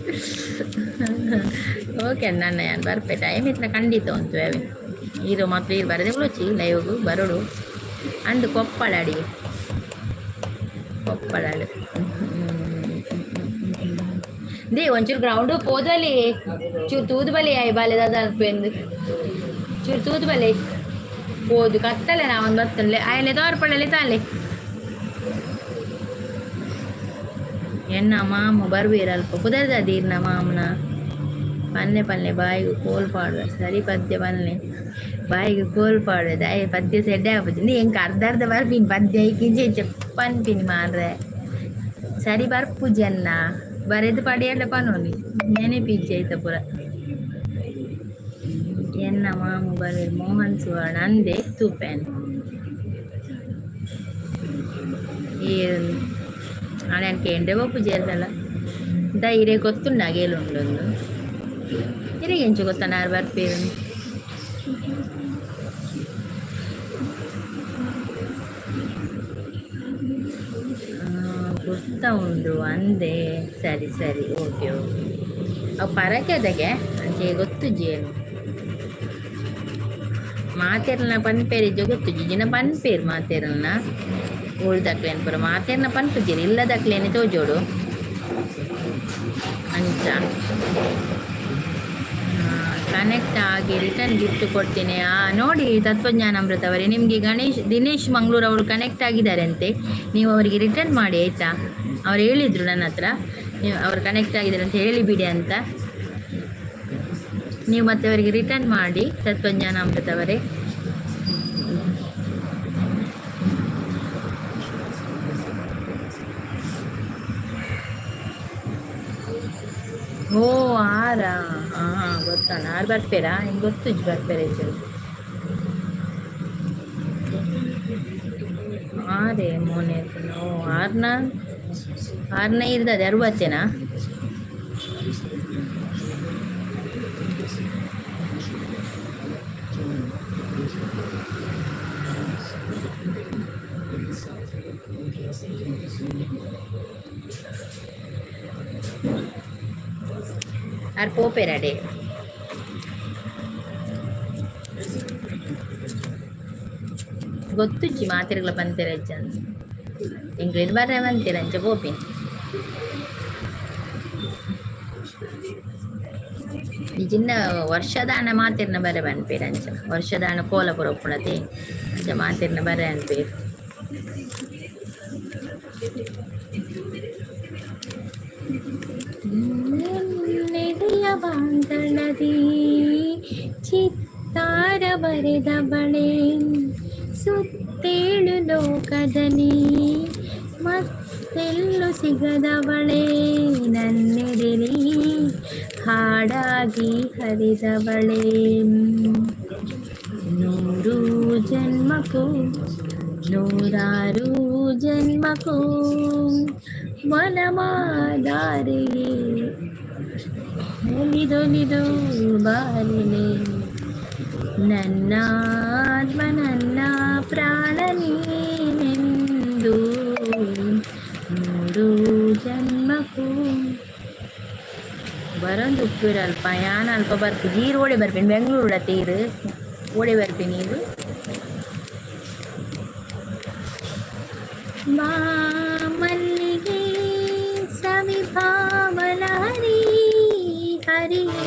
ಓಕೆ ನನ್ನ ಯಾನ್ ಬರ್ಪೆ ಟೈಮ್ ಇತ್ತಿನ ಖಂಡಿತ ಉಂತು ಅವೆ ಈರು ಮಾತ್ರ ಈರು ಬರದೆ ಉಳೋಚಿ ಲೈವ್ಗು ಬರೋಡು ಅಂದು ಕೊಪ್ಪಳ ಅಡಿಗೆ ಕೊಪ್ಪಳ they ಒಂಚೂರು ಗ್ರೌಂಡ್ ಪೋದಲಿ ಚೂರು ತೂದು ಬಲಿ ಆಯ್ ಬಾಲೆ ದಾದ ಅನ್ಪೆಂದು ಚೂರು ತೂದು ಬಲೆ ಪೋದು ಕತ್ತಲೆ ನಾವೊಂದು ಬತ್ತಲೆ ಆಯ್ಲೆ ತೋರ್ಪಡಲೆ ತಾಲೆ ಎನ್ನ ಮಾಮ ಬರ್ಬೇರ ಅಲ್ಪ ಪುದರ್ದ ದೀರ್ನ ಮಾಮನ ಪನ್ನೆ ಪನ್ನೆ ಬಾಯಿಗೆ ಕೋಲ್ ಪಾಡುವ ಸರಿ ಪದ್ಯ ಪನ್ನೆ ಬಾಯಿಗೆ ಕೋಲ್ ಪಾಡುವ ದಾಯ ಪದ್ಯ ಸೆಡ್ಡೆ ಆಪುಜಿ ಎಂಕ್ ಅರ್ಧ ಅರ್ಧ ಬರ್ಪಿನಿ ಪದ್ಯ ಐಕಿಂಚ ಇಂಚ ಪನ್ಪಿನಿ ಮಾರ್ರೆ ಸರಿ ಬರ್ಪುಜಿ ಅನ್ನ ಬರೆದು ಪಡಿಯಲ್ಲ ಪನೊಲಿ ನೆನಪಿಜ್ಜಿ ಐತ ಪೂರ. ಎನ್ನ ಮಾಮು ಬರ್ವೇರ್ ಮೋಹನ್ ಸುವರ್ಣ ಅಂದೆ ತೂಪೇನ್ ಈ ಆಣೆ ಕೇಂದ್ರೆ ಬಪ್ಪುಜಿ the ಇರೆ ಗೊತ್ತುಂಡು ಅಗೇಲು ಉಂಡು ಇರೆಗೆ ಎಂಚ ಗೊತ್ತ ನಾರು ಬರ್ಪೇರು. ಗೊತ್ತಾ ಉಂಡು ಅಂದೆ ಸರಿ ಸರಿ ಓಕೆ ಓಕೆ ಅವು ಪರಕೆದಗೆ ಅಂಚೆ ಗೊತ್ತುಜ್ಜಿ ಏನು ಮಾತೆರ್ನ ಪನ್ಪೇರಿಜ್ಜ ಗೊತ್ತುಜ್ಜಿ ಜಿನ ಪನ್ಪೇರು ಮಾತೆರ್ನ ಉಳ್ದಕ್ಲೇನ್ ಪೂರ ಮಾತೆರ್ನ ಪನ್ಪುಜೆರ್ ಇಲ್ಲದಕ್ಲೇನೆ ತೋಜೋಡು ಅಂಚ ಕನೆಕ್ಟ್ ಆಗಿ ರಿಟರ್ನ್ ಗಿಫ್ಟ್ ಕೊಡ್ತೇನೆ. ನೋಡಿ ತತ್ವಜ್ಞಾನಾಮೃತ ಅವರೇ, ನಿಮಗೆ ಗಣೇಶ್ ದಿನೇಶ್ ಮಂಗಳೂರು ಅವರು ಕನೆಕ್ಟ್ ಆಗಿದ್ದಾರೆ ಅಂತೆ, ನೀವು ಅವರಿಗೆ ರಿಟರ್ನ್ ಮಾಡಿ ಆಯಿತಾ. ಅವ್ರು ಹೇಳಿದರು ನನ್ನ ಹತ್ರ, ನೀವು ಅವರು ಕನೆಕ್ಟ್ ಆಗಿದ್ದಾರೆ ಅಂತ ಹೇಳಿಬಿಡಿ ಅಂತ. ನೀವು ಮತ್ತೆ ಅವರಿಗೆ ರಿಟರ್ನ್ ಮಾಡಿ ತತ್ವಜ್ಞಾನಾಮೃತ ಅವರೇ. ಓ ಆರಾ ಹಾಂ ಹಾಂ ಗೊತ್ತಾನ ಆರು ಬರ್ಪೇರಾ ಹಿಂಗೆ ಗೊತ್ತುಜ್ಜಿ ಬರ್ಪೇರ ಇಜ್ಜಿ ಆರೇ ಮೋನೆ ಓ ಆರ್ನ ಆರ್ನ ಇರ್ತದೆ ಅರವತ್ತೇನಾ. ಆರ್ ಪೋಪೇರಾಡೆ ಗೊತ್ತುಜ್ಜಿ ಮಾತೆರ್ಗ್ಲ ಪಂತೆರ ಇಜ್ಜಂದ್ ಎಂಕ್ಲೆಗ್ ಬರ್ರೆ ಪಂತೆರ್ ಅಂಚ ಪೋಪಿನಿ. ನಿಜಿನ್ನ ವರ್ಷದಾನ ಮಾತೆರ್ನ ಬರೆ ಪನ್ಪೆರ್ ಅಂಚ ವರ್ಷದಾನ ಕೋಲ ಪೂರ ಉಪ್ಪುನತೆ ಅಂಚ ಮಾತೆರ್ನ ಬರೆ ಅನ್ಪೇರ್. ನೆದೆಯ ಬಾಂದಳದಿ ಚಿತ್ತಾರ ಬರೆದ ಬಳೆ ಸುತ್ತೇಳು ಲೋಕದಲ್ಲಿ ಮತ್ತೆಲ್ಲೂ ಸಿಗದವಳೆ ನನ್ನೆದೆಲಿ ಹಾಡಾಗಿ ಹರಿದವಳೆ ನೂರು ಜನ್ಮಕ್ಕೂ ನೂರಾರು ಜನ್ಮಕ್ಕೂ ವನಮಾದಾರೆಯೇ ಒಲಿದೊಲಿದು ಬಾರಿನೆ ನನ್ನ ಆತ್ಮ ನನ್ನ ಪ್ರಾಣ ನೀನೆಂದು ನೂರು ಜನ್ಮಕ್ಕೂ ಬರೊಂದು ಉಪ್ಪೇರು ಅಲ್ಪ ಯಾನ್ ಅಲ್ಪ ಬರ್ಪುಜಿ ಈರ್ ಓಡೆ ಬರ್ಪಿನಿ ಬೆಂಗಳೂರು ತೀರು ಓಡೆ ಬರ್ಪಿನಿ ಈರ್. ಹರಿಯೇ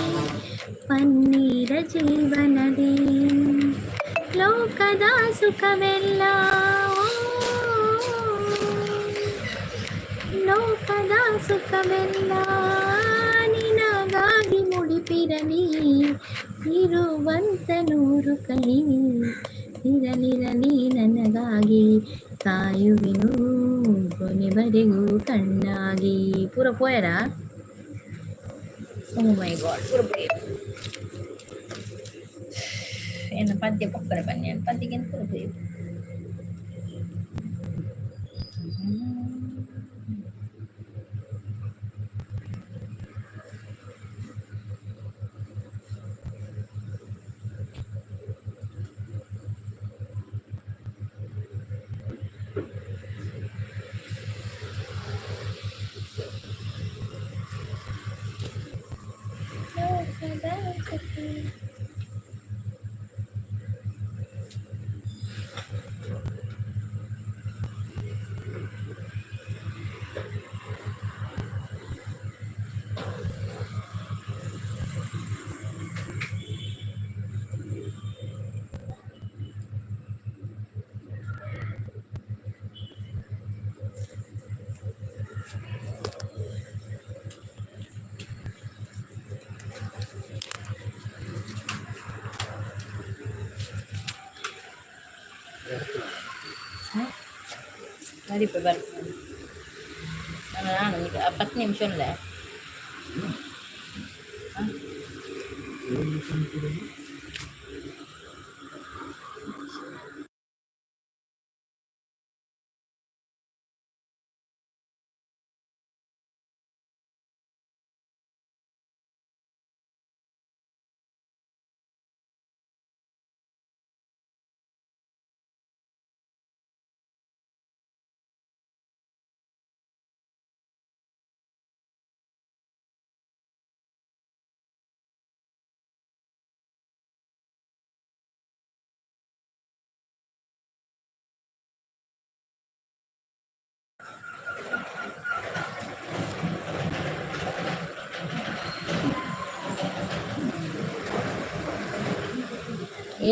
ಪನ್ನೀರ ಜೀವನದಿ ಲೋಕದ ಸುಖವೆಲ್ಲ, ಲೋಕದ ಸುಖವೆಲ್ಲ ನಿನಗಾಗಿ ಮುಡಿಪಿರಲಿ. ಇರುವಂತ ನೂರು ಕಲಿ ಇರಲಿರಲಿ, ನನಗಾಗಿ ಕಾಯುವೆನು ಕೊನೆವರೆಗೂ ಕಣ್ಣಾಗಿ. ಪೂರ ಪೋಯರಾ? ಓ ಮೈ ಗಾಡ್, ಪೂರ ಪೋಯ. ಏನು ಪದ್ಯ ಪೊಕ್ಕಡೆ ಬನ್ನಿ, ಪದ್ಯಕ್ಕೆ ಪೂರ ಪೋಯ. ಲೋಕದ ಸುಖ. ಸರಿಪ ಬರ್ತೀನಿ ನಾನು. 10 ನಿಮಿಷ ಉಳ್ಳೆ.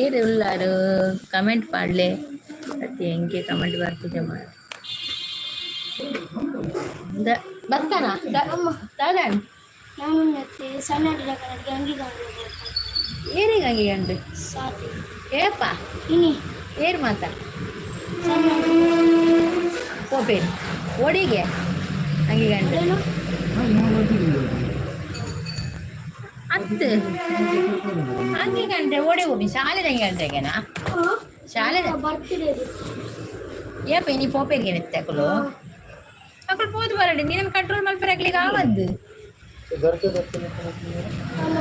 ಏರು ಉಲ್ಲಾರು? ಕಮೆಂಟ್ ಪಾಡ್ಲೆ. ಅತ್ತೆ ಎಂಕೆ ಕಮೆಂಟ್ ಬರ್ತಿದೆ ಮಾರ. ಬರ್ತಾನ ದಾದಾನ್. ನಾನು ಸಣ್ಣ ಅಂಗಿ. ಏರಿಗೆ ಅಂಗಿ ಗಂಡು? ಸಾತಿ. ಏಪ? ಇನಿ. ಏರ್ ಮಾತ? ಸಣ್ಣ. ಪೋಪೇರು ಓಡಿಗೆ ಅಂಗಿ ಗಂಡು. ಏನು? ಅತ್ತು, ಅಂಗಿ ಗಂಟೆ ಓಡಿ ಹೋಗಿ ಶಾಲೆದ ಅಂಗಿ ಗಂಟೆಗೆನಾ? ಶಾಲೆದ. ಬರ್ತಿದೆ. ಏಪ, ಇನಿ ಪೋಪೇರಿಗೆ ಅಕುಲು ಅಕುಲು ಪೋದು ಬರಡಿ. ನೀನು ಕಂಟ್ರೋಲ್ ಮಲ್ಪರೆ ಆವದ್ದು. ಅಮ್ಮ.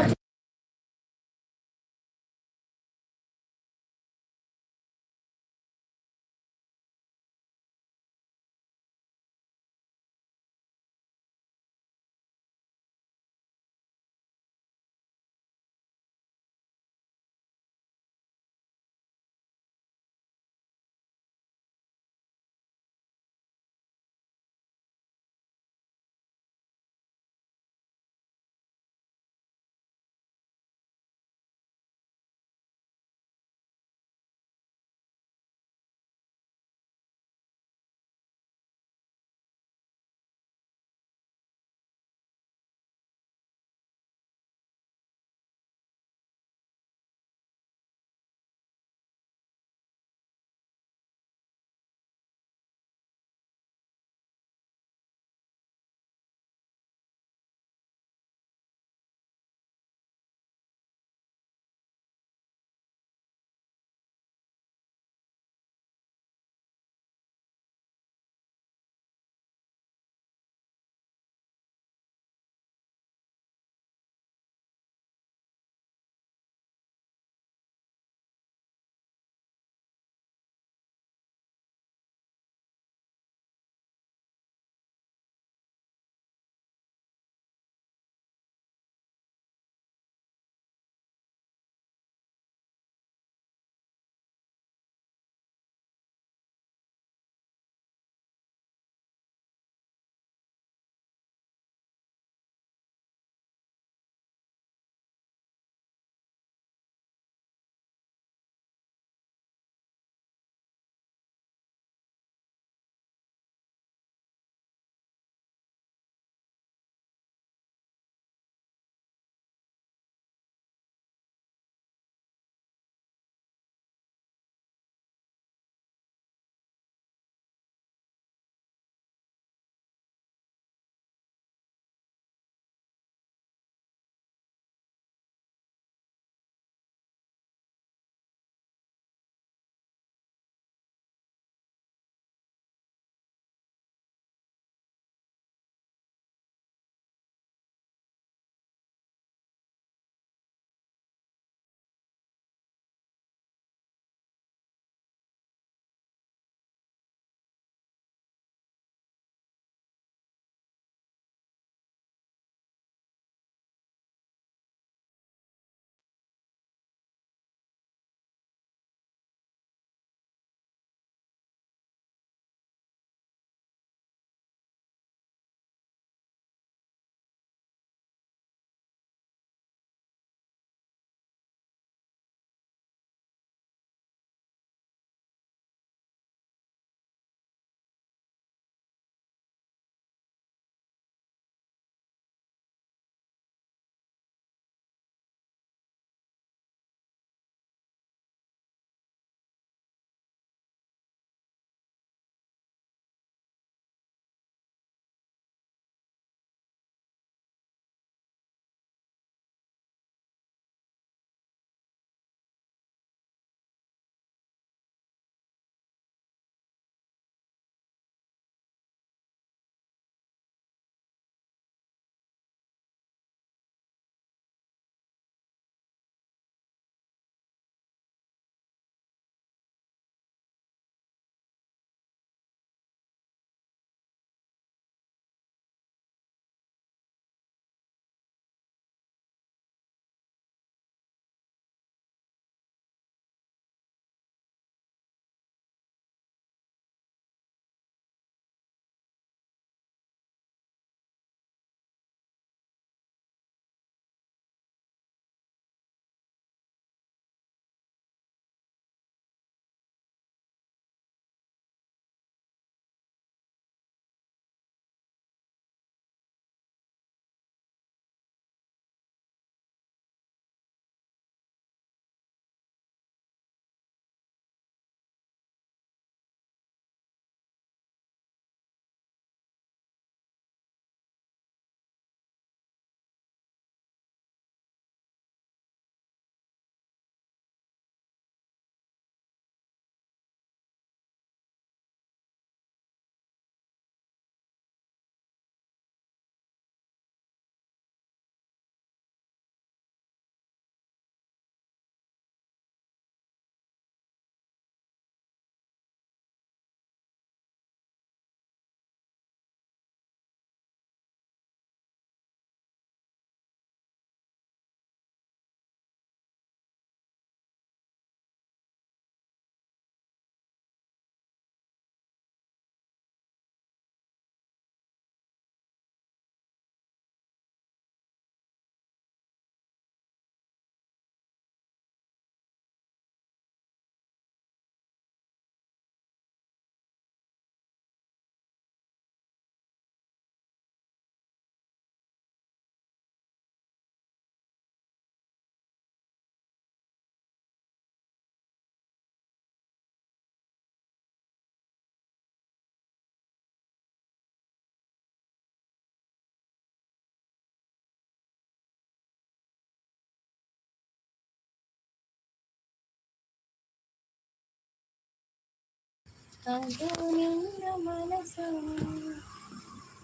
ಅದು ನಿನ್ನ ಮನಸ್ಸು.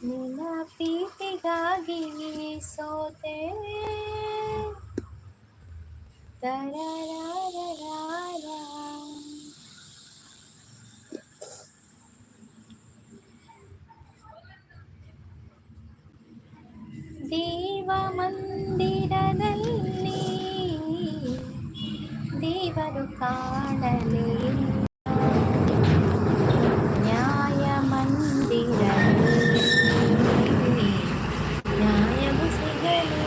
ನಿನ್ನ ಪ್ರೀತಿಗಾಗಿ ಸೋತೆ. ತರರಾರರಾರ. ದೇವ ಮಂದಿರದಲ್ಲಿ ದೇವರು ಕಾಣಲೇ ನ್ಯಾಯ ಮಂದಿರದಲ್ಲಿ ನ್ಯಾಯವು ಸಿಗಲೇ.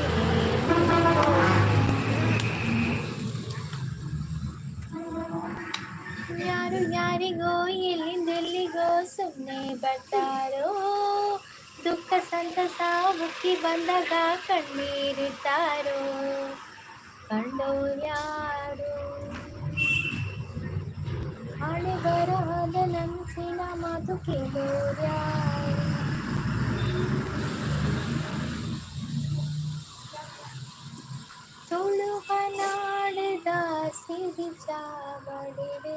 ಯಾರು ಯಾರಿಗೋ ಎಲ್ಲಿಂದೆಲ್ಲಿಗೋ ಸುಮ್ಮನೆ ಬರ್ತಾರೋ. ದುಃಖ ಸಂತಸ ಉಕ್ಕಿ ಬಂದಾಗ ಕಣ್ಣೀರಿಡ್ತಾರೋ. ಕಂಡೋರ್ಯಾರು? ಹಣೆ ಬರಹದ ನನ್ಸಿನ ಮಾತು ಕೇಳೋರ್ಯಾರು? ತುಳುವ ನಾಡದ ಸಿರಿ ಚಾವಡಿಡೆ.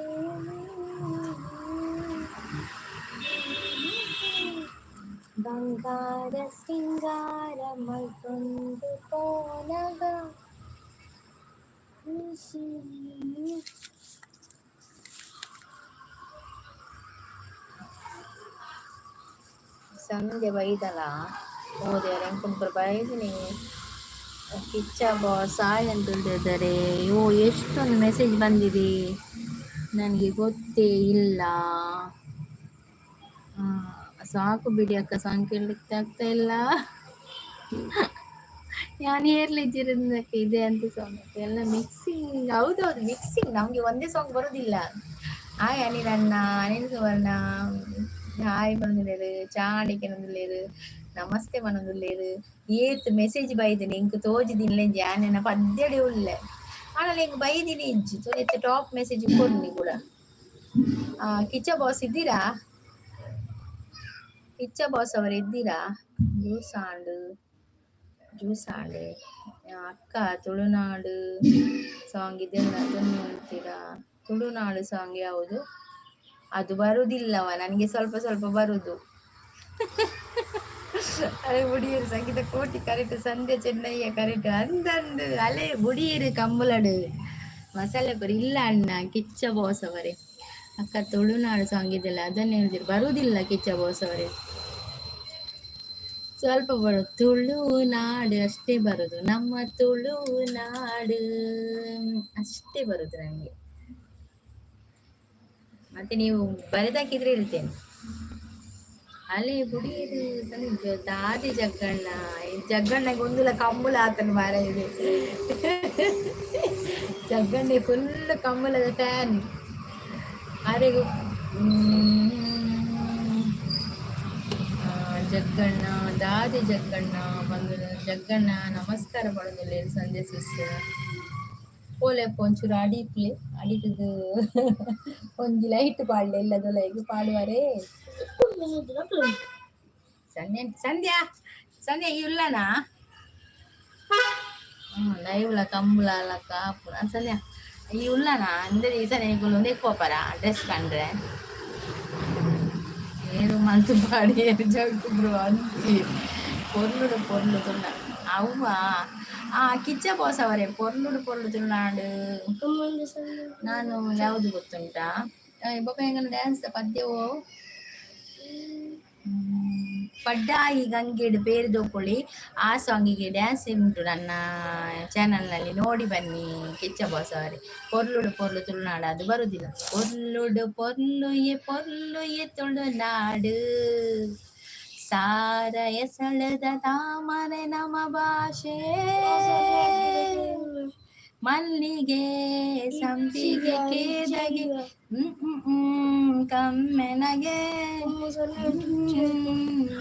ಬಂಗಾರ ಸಿಂಗಾರ ಮಲ್ತೊಂದು ಪೋನಗ. ಸಂಜೆ ಬೈದಲ್ಲ ಹೋದೆ ಎಂಕುಂಪುರ ಬೈದಿನಿ. ಕಿಚ್ಚ ಬಾಸ್ ಹಾಯ್ ಅಂತ ಹೇಳ್ತಿದ್ದಾರೆ. ಅಯ್ಯೋ, ಎಷ್ಟೊಂದು ಮೆಸೇಜ್ ಬಂದಿದೆ, ನನಗೆ ಗೊತ್ತೇ ಇಲ್ಲ. ಆ, ಸಾಕು ಬಿಡಿ ಅಕ್ಕ, ಸಾಂಗ್ ಕೇಳಲಿಕ್ಕೆ ಆಗ್ತಾ ಇಲ್ಲ. ನಾನು ಏರ್ಲಿಜ್ಜಿರೋದಕ್ಕೆ ಇದೆ ಅಂತ ಸಾಂಗ್ ಎಲ್ಲ ಮಿಕ್ಸಿಂಗ್. ಹೌದೌದು, ಮಿಕ್ಸಿಂಗ್. ನಮಗೆ ಒಂದೇ ಸಾಂಗ್ ಬರೋದಿಲ್ಲ. ಹಾಯ್ ಅನಿಲ್ ಅಣ್ಣ, ಅನಿಲ್ ಸುವರ್ಣ ಹಾಯ್ ಬಂದಿಲ್ಲೇರು. ಚಾಡಿಕೆ ನಂದುಲ್ಲೇರು, ನಮಸ್ತೆ ಪನೊಂದುಲ್ಲೇರು. ಏತ್ ಮೆಸೇಜ್ ಬೈದಿನಿ, ಇಂಕ್ ತೋಜಿದಿಲ್ಲ. ಜಾನೆನ ಪದ್ಯಡೆ ಉಲ್ಲೆ ಆನಲ್ಲ, ಇಂಕ್ ಬೈದಿನಿ ಇಜ್ಜಿ. ಎತ್ತ ಟಾಪ್ ಮೆಸೇಜ್ ಕೊಡ್ನಿ ಕೂಡ. ಕಿಚ್ಚ ಬಾಸ್ ಇದ್ದೀರಾ? ಕಿಚ್ಚ ಬಾಸ್ ಅವರು ಇದ್ದೀರಾ? ಜ್ಯೂಸ್ ಆಂಡು, ಜ್ಯೂಸ್ ಆಂಡು. ಅಕ್ಕ, ತುಳುನಾಡು ಸಾಂಗ್ ಇದೆಲ್ಲ ಅದನ್ನು ಹೇಳ್ತೀರಾ? ತುಳುನಾಡು ಸಾಂಗ್ ಯಾವುದು? ಅದು ಬರುದಿಲ್ಲವ ನನಗೆ, ಸ್ವಲ್ಪ ಸ್ವಲ್ಪ ಬರುದು. ಅರೆ ಬುಡಿಯರು ಸಂಗೀತ ಕೋಟಿ ಕರೆಕ್ಟ್, ಸಂಧ್ಯಾ ಚೆನ್ನಯ್ಯ ಕರೆಕ್ಟ್ ಅಂದಂದು. ಅಲೆ ಬುಡಿಯರು ಕಂಬುಲಡು ಮಸಾಲೆ ಪುರಿ ಇಲ್ಲ ಅಣ್ಣ. ಕಿಚ್ಚ ಬಾಸ್ ಅವರೇ, ಅಕ್ಕ ತುಳುನಾಡು ಸಾಂಗ್ ಇದೆಲ್ಲ ಅದನ್ನು ಹೇಳ್ತೀರಿ? ಬರುವುದಿಲ್ಲ ಕಿಚ್ಚ ಬಾಸ್ ಅವರೇ, ಸ್ವಲ್ಪ ಬರು ತುಳುನಾಡು ಅಷ್ಟೇ ಬರುದು. ನಮ್ಮ ತುಳುನಾಡು ಅಷ್ಟೇ ಬರುದು ನನಗೆ. ಮತ್ತೆ ನೀವು ಬರೆದಾಕಿದ್ರೆ ಹೇಳ್ತೇನೆ. ಅಲೆ ಬುಡಿಯರು ದಾದಿ ಜಗ್ಗಣ್ಣ. ಜಗ್ಗಣ್ಣಗೆ ಒಂದುಲ ಕಂಬುಲ ಆತನ ಮಾರ ಇದೆ. ಜಗ್ಗಣ್ಣೆ ಫುಲ್ ಕಂಬುಲದ ಫ್ಯಾನ್. ಅರೆಗು ಜಗ್ಗಣ್ಣ, ದಾದಿ ಜಗ್ಗಣ್ಣ ಬಂದು. ಜಗ್ಗಣ್ಣ ನಮಸ್ಕಾರ ಪಡೋದಿಲ್ಲ. ಸಂಜೆ ಸಿಸ್ ಪೋಲೆ ಒಂಚೂರು ಅಡಿಪ್ಲೆ ಅಡಿತದ್ದು ಒಂಜಿ ಲೈಟ್ ಪಾಡ್ಲೆ ಇಲ್ಲದೊಲ ಈಗ ಪಾಡುವರೇ. ಸಂಧ್ಯಾ, ಸಂಧ್ಯಾ, ಸಂಧ್ಯಾ ಇಲ್ಲನಾ? ಲೈವ್ಲ ಕಂಬುಲ ಲಕ್ಕ. ಸಂಧ್ಯಾ ಈ ಉಲ್ಲನಾ? ಅಂದ್ರೆ ಈ ಸಲ ಒಂದೇ ಕೋಪರ ಡ್ರೆಸ್ ಕಂಡ್ರೆ ಏನು ಮಲ್ತು ಪಾಡಿ ಏನು ಜಗ್ಗುಬ್ರು ಅಂತಿ. ಪೊರ್ಲುಡು ಪೊರ್ಲು ತುಳ್ನ ಅವ್ವ. ಆ ಕಿಚ್ಚ ಬಾಸ್ ಅವರೇ, ಪೊರ್ಲುಡು ಪೊರ್ಲು ತುಳುನಾಡು. ನಾನು ಯಾವುದು ಗೊತ್ತುಂಟಾ? ಬೊಕ್ಕ ಹೆಂಗನ ಡ್ಯಾನ್ಸ್ ಪದ್ಯವೋ? ಪಡ್ಡಾಯಿ ಗಂಗೆಡು ಪೇರು ದೋಕೊಳ್ಳಿ, ಆ ಸಾಂಗಿಗೆ ಡ್ಯಾನ್ಸ್ ಉಂಟು ನನ್ನ ಚಾನಲ್ನಲ್ಲಿ, ನೋಡಿ ಬನ್ನಿ ಕಿಚ್ಚ ಬಾಸ್ ಅವರೇ. ಪೊರ್ಲುಡು ಪೊರ್ಲು ತುಳುನಾಡು ಅದು ಬರುದಿಲ್ಲ. ಪೊರ್ಲುಡು ಪೊರ್ಲು ಎ ಪೊರ್ಲು ಎ ತುಳುನಾಡು, ಸಾರ ಎಸಳದ ತಾಮರೆ ನಮ್ಮ ಭಾಷೆ, ಮಲ್ಲಿಗೆ ಸಂಪಿಗೆ ಕೇದಗೆ ಹ್ಮ್ ಹ್ಮ್ ಹ್ಮ್ ಕಮ್ಮೆನಗೆ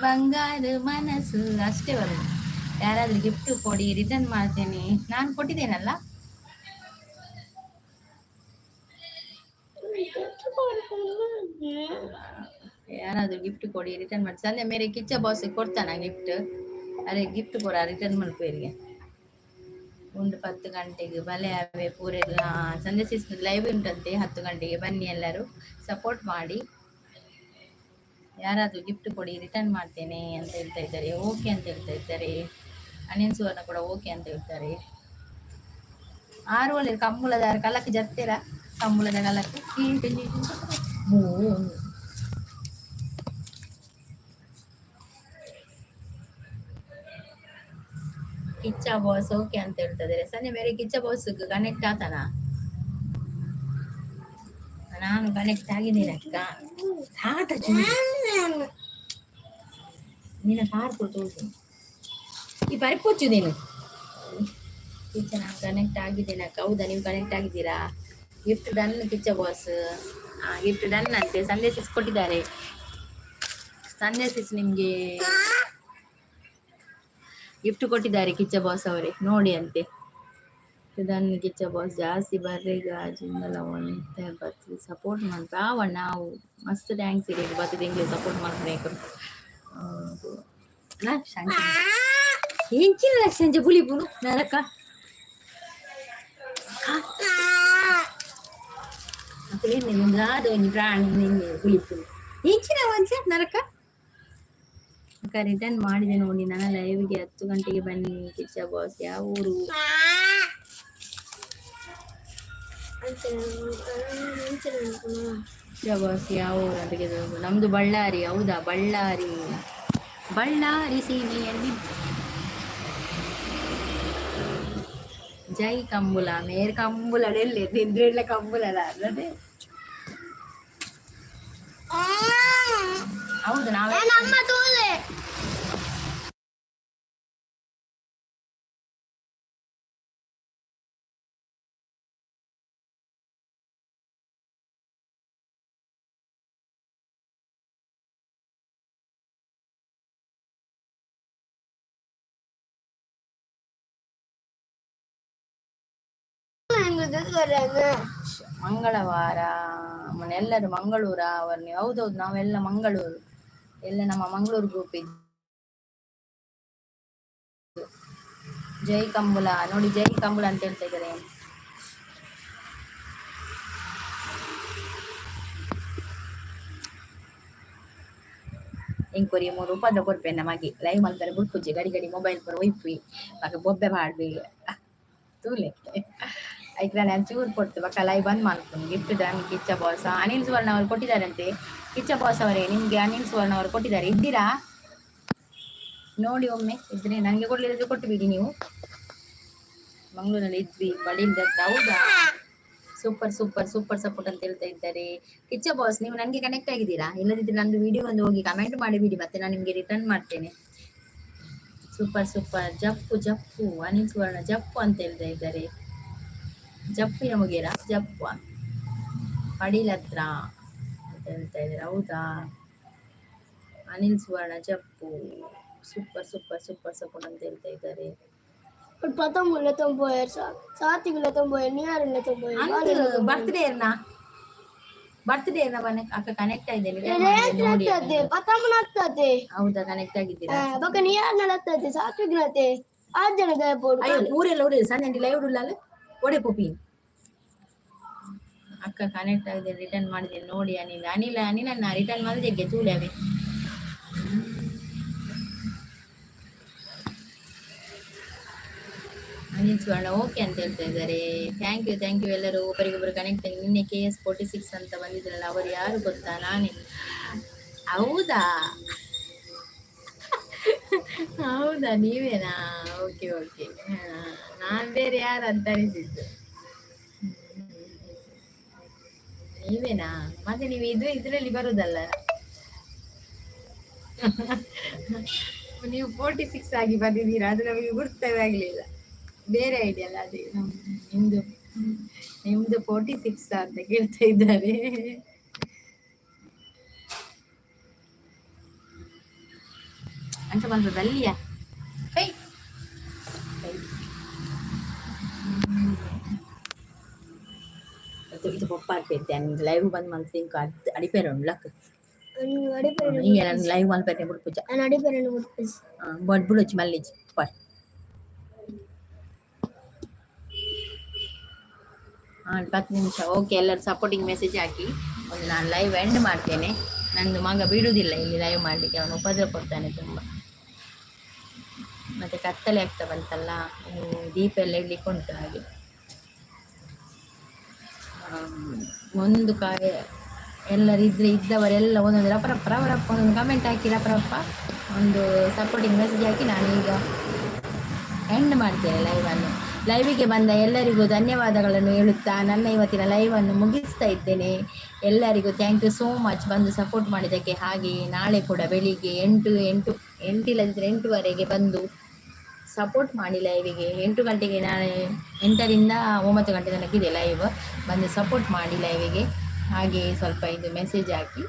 ಬಂಗಾರ ಮನಸ್ಸು ಅಷ್ಟೇ ಬರುದು. ಯಾರಾದ್ರೂ ಗಿಫ್ಟ್ ಕೊಡಿ, ರಿಟರ್ನ್ ಮಾಡ್ತೇನೆ. ನಾನು ಕೊಟ್ಟಿದ್ದೇನಲ್ಲ. ಯಾರಾದ್ರೂ ಗಿಫ್ಟ್ ಕೊಡಿ, ರಿಟರ್ನ್ ಮಾಡಿ. ಸಂಜೆ ಮೇರೆ ಕಿಚ್ಚ ಬಾಸ್ ಕೊಡ್ತಾನ ಗಿಫ್ಟ್. ಅರೆ ಗಿಫ್ಟ್ ಕೊರ, ರಿಟರ್ನ್ ಮಲ್ಪೇರಿಗೆ ಉಂಡು. 10 ಗಂಟೆಗೆ ಬಲೆ ಅವೇ ಪೂರೆಲ್ಲ. ಸಂಜೆ ಸಿಸ್ ಲೈವ್ ಉಂಟಂತೆ 10 ಗಂಟೆಗೆ. ಬನ್ನಿ ಎಲ್ಲರೂ, ಸಪೋರ್ಟ್ ಮಾಡಿ. ಯಾರಾದರೂ ಗಿಫ್ಟ್ ಕೊಡಿ, ರಿಟರ್ನ್ ಮಾಡ್ತೇನೆ ಅಂತ ಹೇಳ್ತಾ ಇದ್ದಾರೆ. ಓಕೆ ಅಂತ ಹೇಳ್ತಾ ಇದ್ದಾರೆ. ಅನಿಲ್ ಸುವರ್ಣ ಕೂಡ ಓಕೆ ಅಂತ ಹೇಳ್ತಾರೆ. ಆರು ಒಳ್ಳೆ ಕಂಬಳದ ಕಲಕ್ಕೆ ಜತ್ತೀರ? ಕಂಬಳದ ಕಲಕ್ಕೆ. ಕಿಚ್ಚ ಬಾಸ್ ಓಕೆ ಅಂತ ಹೇಳ್ತಾ ಇದ್ದಾರೆ. ಸಂಜೆ ಬೇರೆ ಕಿಚ್ಚ ಬಾಸ್ ಕನೆಕ್ಟ್ ಆತನ? ನಾನು ಕನೆಕ್ಟ್ ಆಗಿದ್ದೇನೆ ಅಕ್ಕ. ಸಾಟ ನಿನ್ನ ಕಾರ್ ಕೊಡ್ತು ಈ ಪರಿಪೊಚ್ಚು ನೀನು. ಕಿಚ್ಚ, ನಾನು ಕನೆಕ್ಟ್ ಆಗಿದ್ದೇನೆ ಅಕ್ಕ. ಹೌದಾ? ನೀವು ಕನೆಕ್ಟ್ ಆಗಿದ್ದೀರಾ? Gift done Kichcha boss. Gift done ಅಂತೆ. ಸಂದೇಶ ಕೊಟ್ಟಿದ್ದಾರೆ. ಸಂದೇಶ ನಿಮಗೆ ಗಿಫ್ಟ್ ಕೊಟ್ಟಿದ್ದಾರೆ ಕಿಚ್ಚ ಬಾಸ್ ಅವರೇ, ನೋಡಿ ಅಂತೆ. Done Kichcha boss. ಜಾಸ್ತಿ ಬರ್ರೆಗ ಜಿಂಗಲ ಒಂತೆ ಬತ್ತಿ ಸಪೋರ್ಟ್ ಮಾಡ್ತಾ ಆವಣ್ಣ. ನಾವು ಮಸ್ತ್ thanks ಇದೆ ಬತ್ತಿದ ಎಂಗ್ಲೆ ಸಪೋರ್ಟ್ ಮಾಡ್ಬೇಕು. ಎಂಚಿನ ಲಕ್ಷ ಬುಲಿಪುನು ನರಕ. ಅಕ್ಲೇನು ಒಂಜಿ ಪ್ರಾಣಿ ನಿನ್ನೆ ಬುಲಿಪುನು ಎಂಚಿನ ಒಂಚ ನರಕ. ಅಕ್ಕ, ರಿಟರ್ನ್ ಮಾಡಿದೆ ನೋಡಿ. ನನ್ನ ಲೈವ್ಗೆ 10 ಗಂಟೆಗೆ ಬನ್ನಿ. ಕಿಚ್ಚ ಬಾಸ್ ಯಾವ ಊರು? ಕಿಚ್ಚ ಬಾಸ್ ಯಾವ ಊರು ಅಂತ ಕೇಳಿದ್ರು. ನಮ್ದು ಬಳ್ಳಾರಿ. ಹೌದಾ? ಬಳ್ಳಾರಿ, ಬಳ್ಳಾರಿ ಸೀಮೆಯಲ್ಲಿ. ಜೈ ಕಂಬುಲ. ಮೇರ್ ಕಂಬುಲ ಎಲ್ಲಿ ನಿಂದ್ರೆಲ್ಲ ಕಂಬುಲ ಅದೇ. ಹೌದು, ನಾವೇ. ನಮ್ಮ ತೋಲೆ. ಮಂಗಳವಾರ ಎಲ್ಲರೂ ಮಂಗಳೂರ ಅವರು ನೀವು? ಹೌದೌದು, ನಾವೆಲ್ಲ ಮಂಗಳೂರು. ಎಲ್ಲ ನಮ್ಮ ಮಂಗಳೂರು ಗ್ರೂಪ್ ಇದು. ಜೈ ಕಂಬುಲ. ನೋಡಿ, ಜೈ ಕಂಬುಲ ಅಂತ ಹೇಳ್ತಾ ಇದ್ದಾರೆ. ಎಂಕೊರಿ ಮೂರು ಉಪದ್ರ ಕೊರ್ಪೆ ನಮಗೆ. ಲೈವ್ ಮಲ್ಪರೆ ಬುಡ್ಪುಜಿ. ಗಡಿ ಗಡಿ ಮೊಬೈಲ್ ಪೂರ ಒಯ್ಪಿ ಬೊಕ್ಕ ಬೊಬ್ಬೆ ಪಾಡ್ಬಿ. ತೂಲೆ, ಐಕ್ ನಾನು ಚೂರು ಕೊಡ್ತು ಬೊಕ್ಕ ಲೈವ್ ಬಂದ್ ಮಲ್ಪುನು. Gift done Kichcha boss. Anil Suvarna ಅವರು ಕೊಟ್ಟಿದ್ದಾರಂತೆ. ಕಿಚ್ಚ ಬಾಸ್ ಅವರೇ, ನಿಮ್ಗೆ ಅನಿಲ್ ಸುವರ್ಣ ಅವರು ಕೊಟ್ಟಿದ್ದಾರೆ. ಇದ್ದೀರಾ ನೋಡಿ ಒಮ್ಮೆ. ಇದ್ರೆ ನನಗೆ ಕೊಡ್ಲಿಲ್ಲ, ಕೊಟ್ಟು ಬಿಡಿ ನೀವು. ಮಂಗಳೂರಲ್ಲಿ ಇದ್ವಿ ಬಳಿಯಿಂದ. ಹೌದಾ? ಸೂಪರ್ ಸೂಪರ್ ಸೂಪರ್ ಸಪೋರ್ಟ್ ಅಂತ ಹೇಳ್ತಾ ಇದ್ದಾರೆ. ಕಿಚ್ಚ ಬಾಸ್, ನೀವು ನನಗೆ ಕನೆಕ್ಟ್ ಆಗಿದ್ದೀರಾ? ಇಲ್ಲದಿದ್ರೆ ನಂದು ವಿಡಿಯೋ ಒಂದು ಹೋಗಿ ಕಮೆಂಟ್ ಮಾಡಿಬಿಡಿ, ಮತ್ತೆ ನಾನು ನಿಮಗೆ ರಿಟರ್ನ್ ಮಾಡ್ತೇನೆ. ಸೂಪರ್ ಸೂಪರ್ ಜಪ್ಪು ಜಪ್ಪು. ಅನಿಲ್ ಸುವರ್ಣ ಜಪ್ಪು ಅಂತ ಹೇಳ್ತಾ ಇದ್ದಾರೆ. ಜಪ್ಪಿನ ಮುಗೇರ ಜಪ್ಪು ಪಡೀಲ್ ಹತ್ರ ಅಂತ ಹೇಳ್ತಾ ಇದ್ದಾರೆ. ಹೌದಾ? ಅನಿಲ್ ಸುವರ್ಣ ಜಪ್ಪು. ಸೂಪರ್ ಸೂಪರ್ ಸೂಪರ್ ಸಪೋರ್ಟ್ ಅಂತ ಹೇಳ್ತಾ ಇದ್ದಾರೆ. ಪತಂಗುಲ್ಲ ತೊಂಬೋಯರ್, ಸಾತಿಗುಲ್ಲ ತೊಂಬೋಯರ್, ನಿಯಾರುಲ್ಲ ತೊಂಬೋಯರ್. Birthday Erna? ಬರ್ತ್ಡೇ ಇರ್ನ ಬನ್ನಿ ಅಕ್ಕ. ಕನೆಕ್ಟ್ ಆಗಿದ್ದೇನೆ ನೋಡಿ. ಪತಂಗನ ಆಗ್ತದೆ. ಹೌದಾ? ಕನೆಕ್ಟ್ ಆಗಿದ್ದೀರಾ? ಬೊಕ ನಿಯಾರ್ನಲ ಆಗ್ತದೆ, ಸಾತ್ವಿಗ್ನತೆ ಆರು ಜನ ಗಾಯಪೋಡು. ಅಯ್ಯೋ, ಊರೆಲ್ಲ ಊರಿಲ್ಲ. ಸಂಜೆ ಲೈವ್ ಉಳ್ಳಲ್ಲ ಒಡೆ ಪೋಪಿ. ಅಕ್ಕ, ಕನೆಕ್ಟ್ ಆಗಿದೆ, ರಿಟರ್ನ್ ಮಾಡಿದೆ ನೋಡಿ. ಅನಿಲ್, ಅನಿಲ್, ಅನಿಲ್ ಅನ್ನ ರಿಟರ್ನ್ ಮಾಡಿದೆ ತೂಲೆ ಅವೇ. ಅನಿಲ್ ಸುವರ್ಣ ಓಕೆ ಅಂತ ಹೇಳ್ತಾ ಇದ್ದಾರೆ. Thank you, thank you. ಎಲ್ಲರೂ ಒಬ್ಬರಿಗೊಬ್ಬರು ಕನೆಕ್ಟ್ ಆಗಿ. ನಿನ್ನೆ KS 46 ಅಂತ ಬಂದಿದ್ರಲ್ಲ, ಅವರು ಯಾರು ಗೊತ್ತಾ? ನಾನೇ. ಹೌದಾ? ಹೌದಾ? ನೀವೇನಾ? ಓಕೆ ಓಕೆ, ನಾನು ಬೇರೆ ಯಾರು ಅಂತ ಅನಿಸಿದ್ದು. ನೀವೇನಾ? ಮತ್ತೆ ನೀವು ಇದು ಇದರಲ್ಲಿ ಬರುದಲ್ಲ. ನೀವು 46 ಆಗಿ ಬಂದಿದ್ದೀರಾ, ಅದು ನಮಗೆ ಗುರ್ತವೇ ಆಗ್ಲಿಲ್ಲ. ಬೇರೆ ಐಡಿಯಾ ಅಲ್ಲ ಅದೇ. ನಿಮ್ದು ನಿಮ್ದು 46 ಅಂತ ಕೇಳ್ತಾ ಇದ್ದಾರೆ. ಅಂಚ ಬಂದ ಬಲ್ಲಿಯ ಕೈ ಕೈ. ಇದು ಪಪ್ಪ ಆಗ್ತೈತೆ. ಲೈವ್ ಬಂದ್ ಮಲ್ತು ಇಂಕ ಅಡಿಪೇರ ಉಂಡು ಲಕ್. ಈಗ ನಾನು ಲೈವ್ ಮಲ್ಪೆನೆ ಬುಡ್ಪುಜ. ನಾನು ಅಡಿಪೇರನ್ನು ಬಿಡ್ಪುಜಿ. ಬಡ್ ಬುಡೊಚ್ಚಿ ಮಲ್ಲಿಜಿ ಪರ್. 10 ನಿಮಿಷ. ಓಕೆ, ಎಲ್ಲರೂ ಸಪೋರ್ಟಿಂಗ್ ಮೆಸೇಜ್ ಹಾಕಿ. ಒಂದು ನಾನು ಲೈವ್ ಎಂಡ್ ಮಾಡ್ತೇನೆ. ನಂದು ಮಗ ಬಿಡುವುದಿಲ್ಲ ಇಲ್ಲಿ ಲೈವ್ ಮಾಡಲಿಕ್ಕೆ, ಅವನು ಉಪದ್ರ ಕೊಡ್ತಾನೆ ತುಂಬ. ಮತ್ತು ಕತ್ತಲೆ ಆಗ್ತಾ ಬಂತಲ್ಲ, ಇನ್ನು ದೀಪ ಎಲ್ಲ ಇಡ್ಲಿಕ್ಕೆ ಉಂಟು. ಹಾಗೆ ಒಂದು ಕಾಯ ಎಲ್ಲರಿದ್ದರೆ ಇದ್ದವರೆಲ್ಲ ಒಂದೊಂದು ರಪ ರಪ ರಪ ರಪ ಒಂದೊಂದು ಕಮೆಂಟ್ ಹಾಕಿ, ರಪ ರಪ ಒಂದು ಸಪೋರ್ಟಿಂಗ್ ಮೆಸೇಜ್ ಹಾಕಿ. ನಾನೀಗ ಎಂಡ್ ಮಾಡ್ತೇನೆ ಲೈವನ್ನು. ಲೈವಿಗೆ ಬಂದ ಎಲ್ಲರಿಗೂ ಧನ್ಯವಾದಗಳನ್ನು ಹೇಳುತ್ತಾ ನನ್ನ ಇವತ್ತಿನ ಲೈವನ್ನು ಮುಗಿಸ್ತಾ ಇದ್ದೇನೆ. ಎಲ್ಲರಿಗೂ thank you so much ಬಂದು ಸಪೋರ್ಟ್ ಮಾಡಿದ್ದಕ್ಕೆ. ಹಾಗೆಯೇ ನಾಳೆ ಕೂಡ ಬೆಳಿಗ್ಗೆ ಎಂಟು ಎಂಟು ಎಂಟಿಲ್ಲದಿದ್ದರೆ 8ವರೆಗೆ ಬಂದು ಸಪೋರ್ಟ್ ಮಾಡಿ ಲೈವಿಗೆ. 8 ಗಂಟೆಗೆ, ನಾಳೆ 8ರಿಂದ 9 ಗಂಟೆ ತನಕ ಇದೆ ಲೈವ್. ಬಂದು ಸಪೋರ್ಟ್ ಮಾಡಿ ಲೈವಿಗೆ. ಹಾಗೆ ಸ್ವಲ್ಪ ಇದು ಮೆಸೇಜ್ ಹಾಕಿ.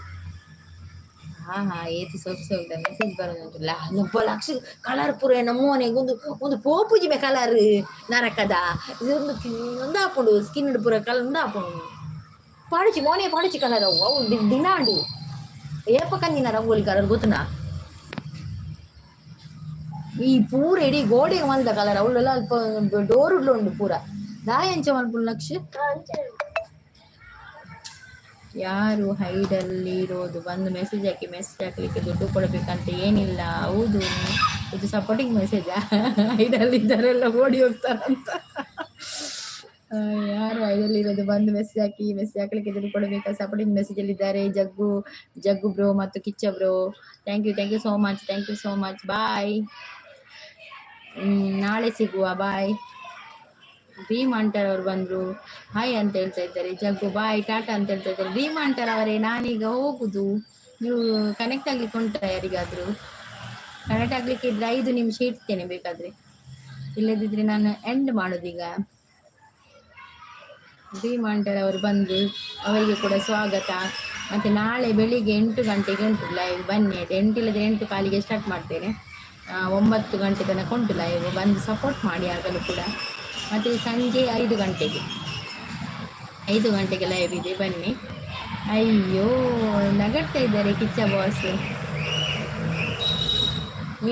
ಹಾಂ ಹಾಂ ಏತು ಸೊಪ್ಪು ಸೊಪ್ಪು ಮೆಸೇಜ್ ಬರೋದುಂಟಲ್ಲ. ನೊಬ್ಬ ಲಕ್ಷ ಕಲರ್ ಪೂರ ನಮ್ಮನೆಗೆ ಒಂದು ಒಂದು ಪೋಪುಜಿಮೆ ಕಲರ್ ನರಕದ ಇದೊಂದು ಒಂದು ಹಾಪುಂಡು. ಸ್ಕಿನ್ ಪೂರ ಕಲರ್ ಒಂದು ಹಾಪುಂಡು. ಪಾಡುಚಿ ಮೋನೆ ಪಾಡುಚಿ ಕಲರ್ ಅವು ಅವು ದಿನಾಂಡು ಏಪ ಕಂದಿನ ರಂಗೋಲಿ ಕಲರ್ ಗೊತ್ತುನಾ? ಈ ಪೂರ ಇಡೀ ಗೋಡೆಗೆ ಮಲ್ದ ಕಲರ್ ಅವಳೆಲ್ಲ ಅಲ್ಪ ಡೋರುಡ್ಲು ಉಂಡು ಪೂರ. ದಾಯ ಎಂಚ ಮಲ್ಪುಂಡು ಲಕ್ಷ? ಯಾರು ಹೈಡಲ್ಲಿ ಇರೋದು ಬಂದು ಮೆಸೇಜ್ ಹಾಕಿ. ಮೆಸೇಜ್ ಹಾಕಲಿಕ್ಕೆ ದುಡ್ಡು ಕೊಡಬೇಕಂತ ಏನಿಲ್ಲ. ಹೌದು, ಇದು ಸಪೋರ್ಟಿಂಗ್ ಮೆಸೇಜಾ? ಹೈಡಲ್ಲಿ ಇದ್ದಾರೆಲ್ಲ ಓಡಿ ಹೋಗ್ತಾರಂತ. ಯಾರು ಹೈಡಲ್ಲಿ ಇರೋದು ಬಂದು ಮೆಸೇಜ್ ಹಾಕಿ. ಮೆಸೇಜ್ ಹಾಕಲಿಕ್ಕೆ ದುಡ್ಡು ಕೊಡಬೇಕಾ? ಸಪೋರ್ಟಿಂಗ್ ಮೆಸೇಜ್ ಅಲ್ಲಿ ಇದ್ದಾರೆ ಜಗ್ಗು, ಜಗ್ಗು ಬ್ರೋ ಮತ್ತು Kichcha bro. Thank you, thank you so much, thank you so much. Bye, ನಾಳೆ ಸಿಗುವ, ಬಾಯ್. ಭೀಮ್ ಅಂಟರ್ ಅವರು ಬಂದರು, ಹಾಯ್ ಅಂತ ಹೇಳ್ತಾ ಇದ್ದಾರೆ. ಜಗ್ಗು ಬಾಯ್, ಟಾಟಾ ಅಂತ ಹೇಳ್ತಾ ಇದ್ದಾರೆ. ಭೀಮ್ ಅಂಟರ್ ಅವರೇ, ನಾನೀಗ ಹೋಗುದು. ನೀವು ಕನೆಕ್ಟ್ ಆಗ್ಲಿಕ್ಕೆ ಉಂಟಾ? ಯಾರಿಗಾದ್ರು ಕನೆಕ್ಟ್ ಆಗ್ಲಿಕ್ಕೆ ಇದ್ರೆ 5 ನಿಮಿಷ ಇಡ್ತೇನೆ ಬೇಕಾದ್ರೆ. ಇಲ್ಲದಿದ್ರೆ ನಾನು ಎಂಡ್ ಮಾಡೋದೀಗ. ಭೀಮ್ ಅಂಟರ್ ಅವರು ಬಂದು, ಅವರಿಗೆ ಕೂಡ ಸ್ವಾಗತ. ಮತ್ತು ನಾಳೆ ಬೆಳಿಗ್ಗೆ 8 ಗಂಟೆಗೆ ಉಂಟು ಲೈವ್, ಬನ್ನಿ ಆಯ್ತು. 8 ಇಲ್ಲದ್ರೆ 8:15ಕ್ಕೆ ಸ್ಟಾರ್ಟ್ ಮಾಡ್ತೇನೆ. 9 ಗಂಟೆ ತನಕ ಉಂಟು ಲೈವ್. ಬಂದು ಸಪೋರ್ಟ್ ಮಾಡಿ ಆಗಲೂ ಕೂಡ. ಮತ್ತು ಸಂಜೆ 5 ಗಂಟೆಗೆ, 5 ಗಂಟೆಗೆ ಲೈವ್ ಇದೆ, ಬನ್ನಿ. ಅಯ್ಯೋ, ನಗಡ್ತಾ ಇದ್ದಾರೆ ಕಿಚ್ಚ ಬಾಸ್.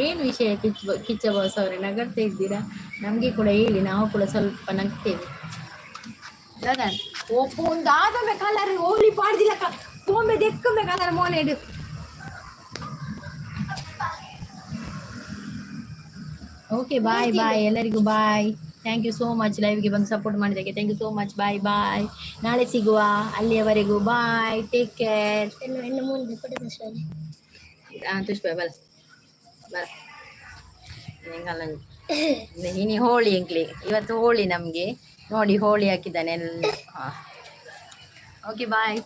ಏನು ವಿಷಯ ಕಿಚ್ಚ ಕಿಚ್ಚ ಬಾಸ್ ಅವರೇ, ನಗಡ್ತಾ ಇದ್ದೀರಾ? ನಮಗೆ ಕೂಡ ಹೇಳಿ, ನಾವು ಕೂಡ ಸ್ವಲ್ಪ ನಗ್ತೇವೆ. ದಾದಾ ಒಪ್ಪು ಒಂದು ಆದಮೆ ಕಲರ್ ಹೋಲಿ ಪಾಡ್ದಿಲ್ಲ ಕೋಂಬೆ ದೆಕ್ಕಂಬೆ ಕಲರ್ ಮೋನೆಡು. ಓಕೆ, ಬಾಯ್ ಬಾಯ್ ಎಲ್ಲರಿಗೂ, bye. Thank you so much ಲೈವ್ಗೆ ಬಂದು ಸಪೋರ್ಟ್ ಮಾಡಿದ್ದಕ್ಕೆ. Thank you so much, bye bye. ನಾಳೆ ಸಿಗುವ, ಅಲ್ಲಿಯವರೆಗೂ ಬಾಯ್, ಟೇಕ್ ಕೇರ್. ಇನ್ನು ಮುಂದೆ ಕೊಡೋದು ಸರಿ. ಹಾಂ, ತುಷ್ಪ ಬಲ ಬಲ. ಇನಿ ಹೋಳಿ ಎಂಕ್ಲಿ, ಇವತ್ತು ಹೋಳಿ ನಮಗೆ. ನೋಡಿ, ಹೋಳಿ ಹಾಕಿದ್ದಾನೆ ಎಲ್ಲ. Okay, boy.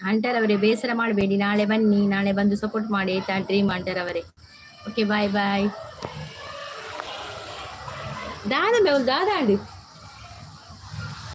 ಅಂಟರ್ ಅವರೇ, ಬೇಸರ ಮಾಡಬೇಡಿ, ನಾಳೆ ಬನ್ನಿ. ನಾಳೆ ಬಂದು ಸಪೋರ್ಟ್ ಮಾಡಿ ಆಯ್ತಾ ಡ್ರೀಮ್ ಅಂಟರ್ ಅವರೇ? Okay, bye bye. ದಾದ ಮೇವು ದಾದಾಂಡು.